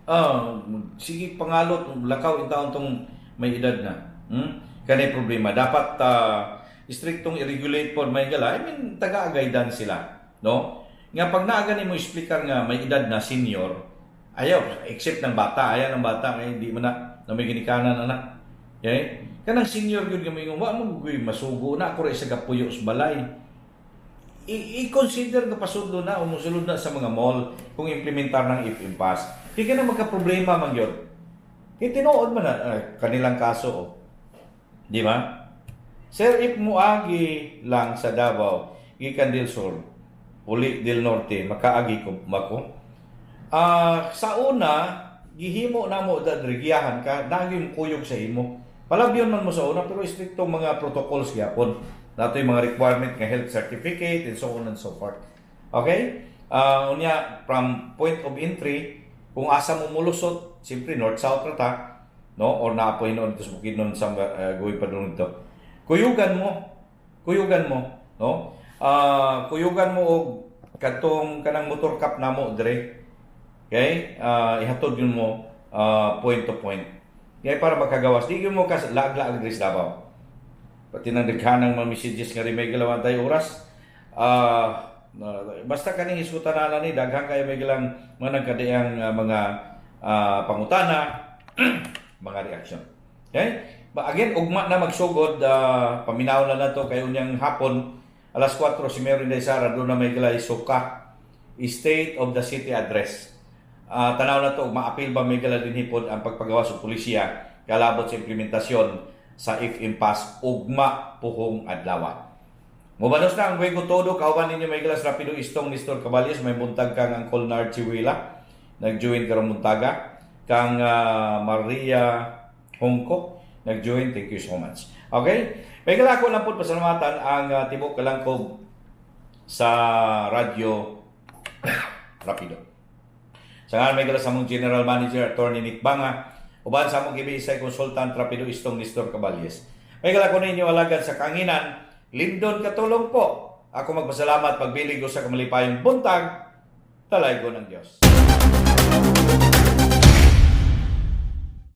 Ah, sige pangalot, lakaw in taon tong may edad na. Kanay problema. Dapat istriktong i-regulate pod may gala. I mean, taga-guidance sila, no? Nga pag naaga nimo explicar nga may edad na senior, ayaw except ng bata, ayaw ng bata kay di mo na na may ginikanan anak. Okay? Kanang senior gyud nga moingon, wa mo guy masugo na ako ra isa ka puyo sa balay. I-consider nga pasudlo na o musulod na sa mga mall kung implementar ng if impass. Di ka na magka-problema man gyud. Kay tinuod man na kanilang kaso oh. Di ba? Sir, if muagi lang sa Davao, gikan del Sur, uli del Norte, makaagi ko mako. Ah, sa una, gihimo na mo dadri giyahan ka, naging kuyog sa imo. Palabyon man mo sa una pero istriktong mga protocols gyapon. Nato yung mga requirement nga health certificate and so on and so forth. Okay? Unya from point of entry, kung asa mo mulusot, siyempre north-south ra ta, no? Or naapoy noon dito sa Bukidnon sa going pa doon dito. Kuyugan mo. Kuyugan mo, no? Kuyugan mo og kadtong kanang motor cup namo dire. Okay? Ihatod yun mo point to point. Kaya para makagawas, di yun mo kas laag-laag diri sa Davao. Pati nang daghanang mga messages nga rin may galawan tayo oras. Basta kaning hisgutan na ni daghan kayo may gilang mga nagkadiang mga pangutana, mga reaksyon. Okay? Ba again, ugma na magsugod, paminaw na nato kay unyang hapon alas 4 si Mary Sara doon na may gilay suka State of the City Address. Tanaw na to, maapil ba may gala din hipod ang pagpagawa sa pulisya kalabot sa implementasyon sa if impasse ugma puhong adlaw. Mubanos na ang Wego Todo, kauban ninyo may gilas Rapido Istong Nestor Caballes, may buntag kang ang Colnar Chihuila, nag-join karong buntaga, kang Maria Hongko, nag-join, thank you so much. Okay? May gala ko lang po pasalamatan ang tibok kalangkob sa Radyo Rapido. Sa nga may gala sa among General Manager, Attorney Nick Banga, uban sa among GBSI Consultant Rapido Istong Nestor Caballes. May gala ko ninyo alagad sa kanginan, Lindon katulong po. Ako magpasalamat pagbilig ko sa kamalipayong buntag, talaygo ng Diyos.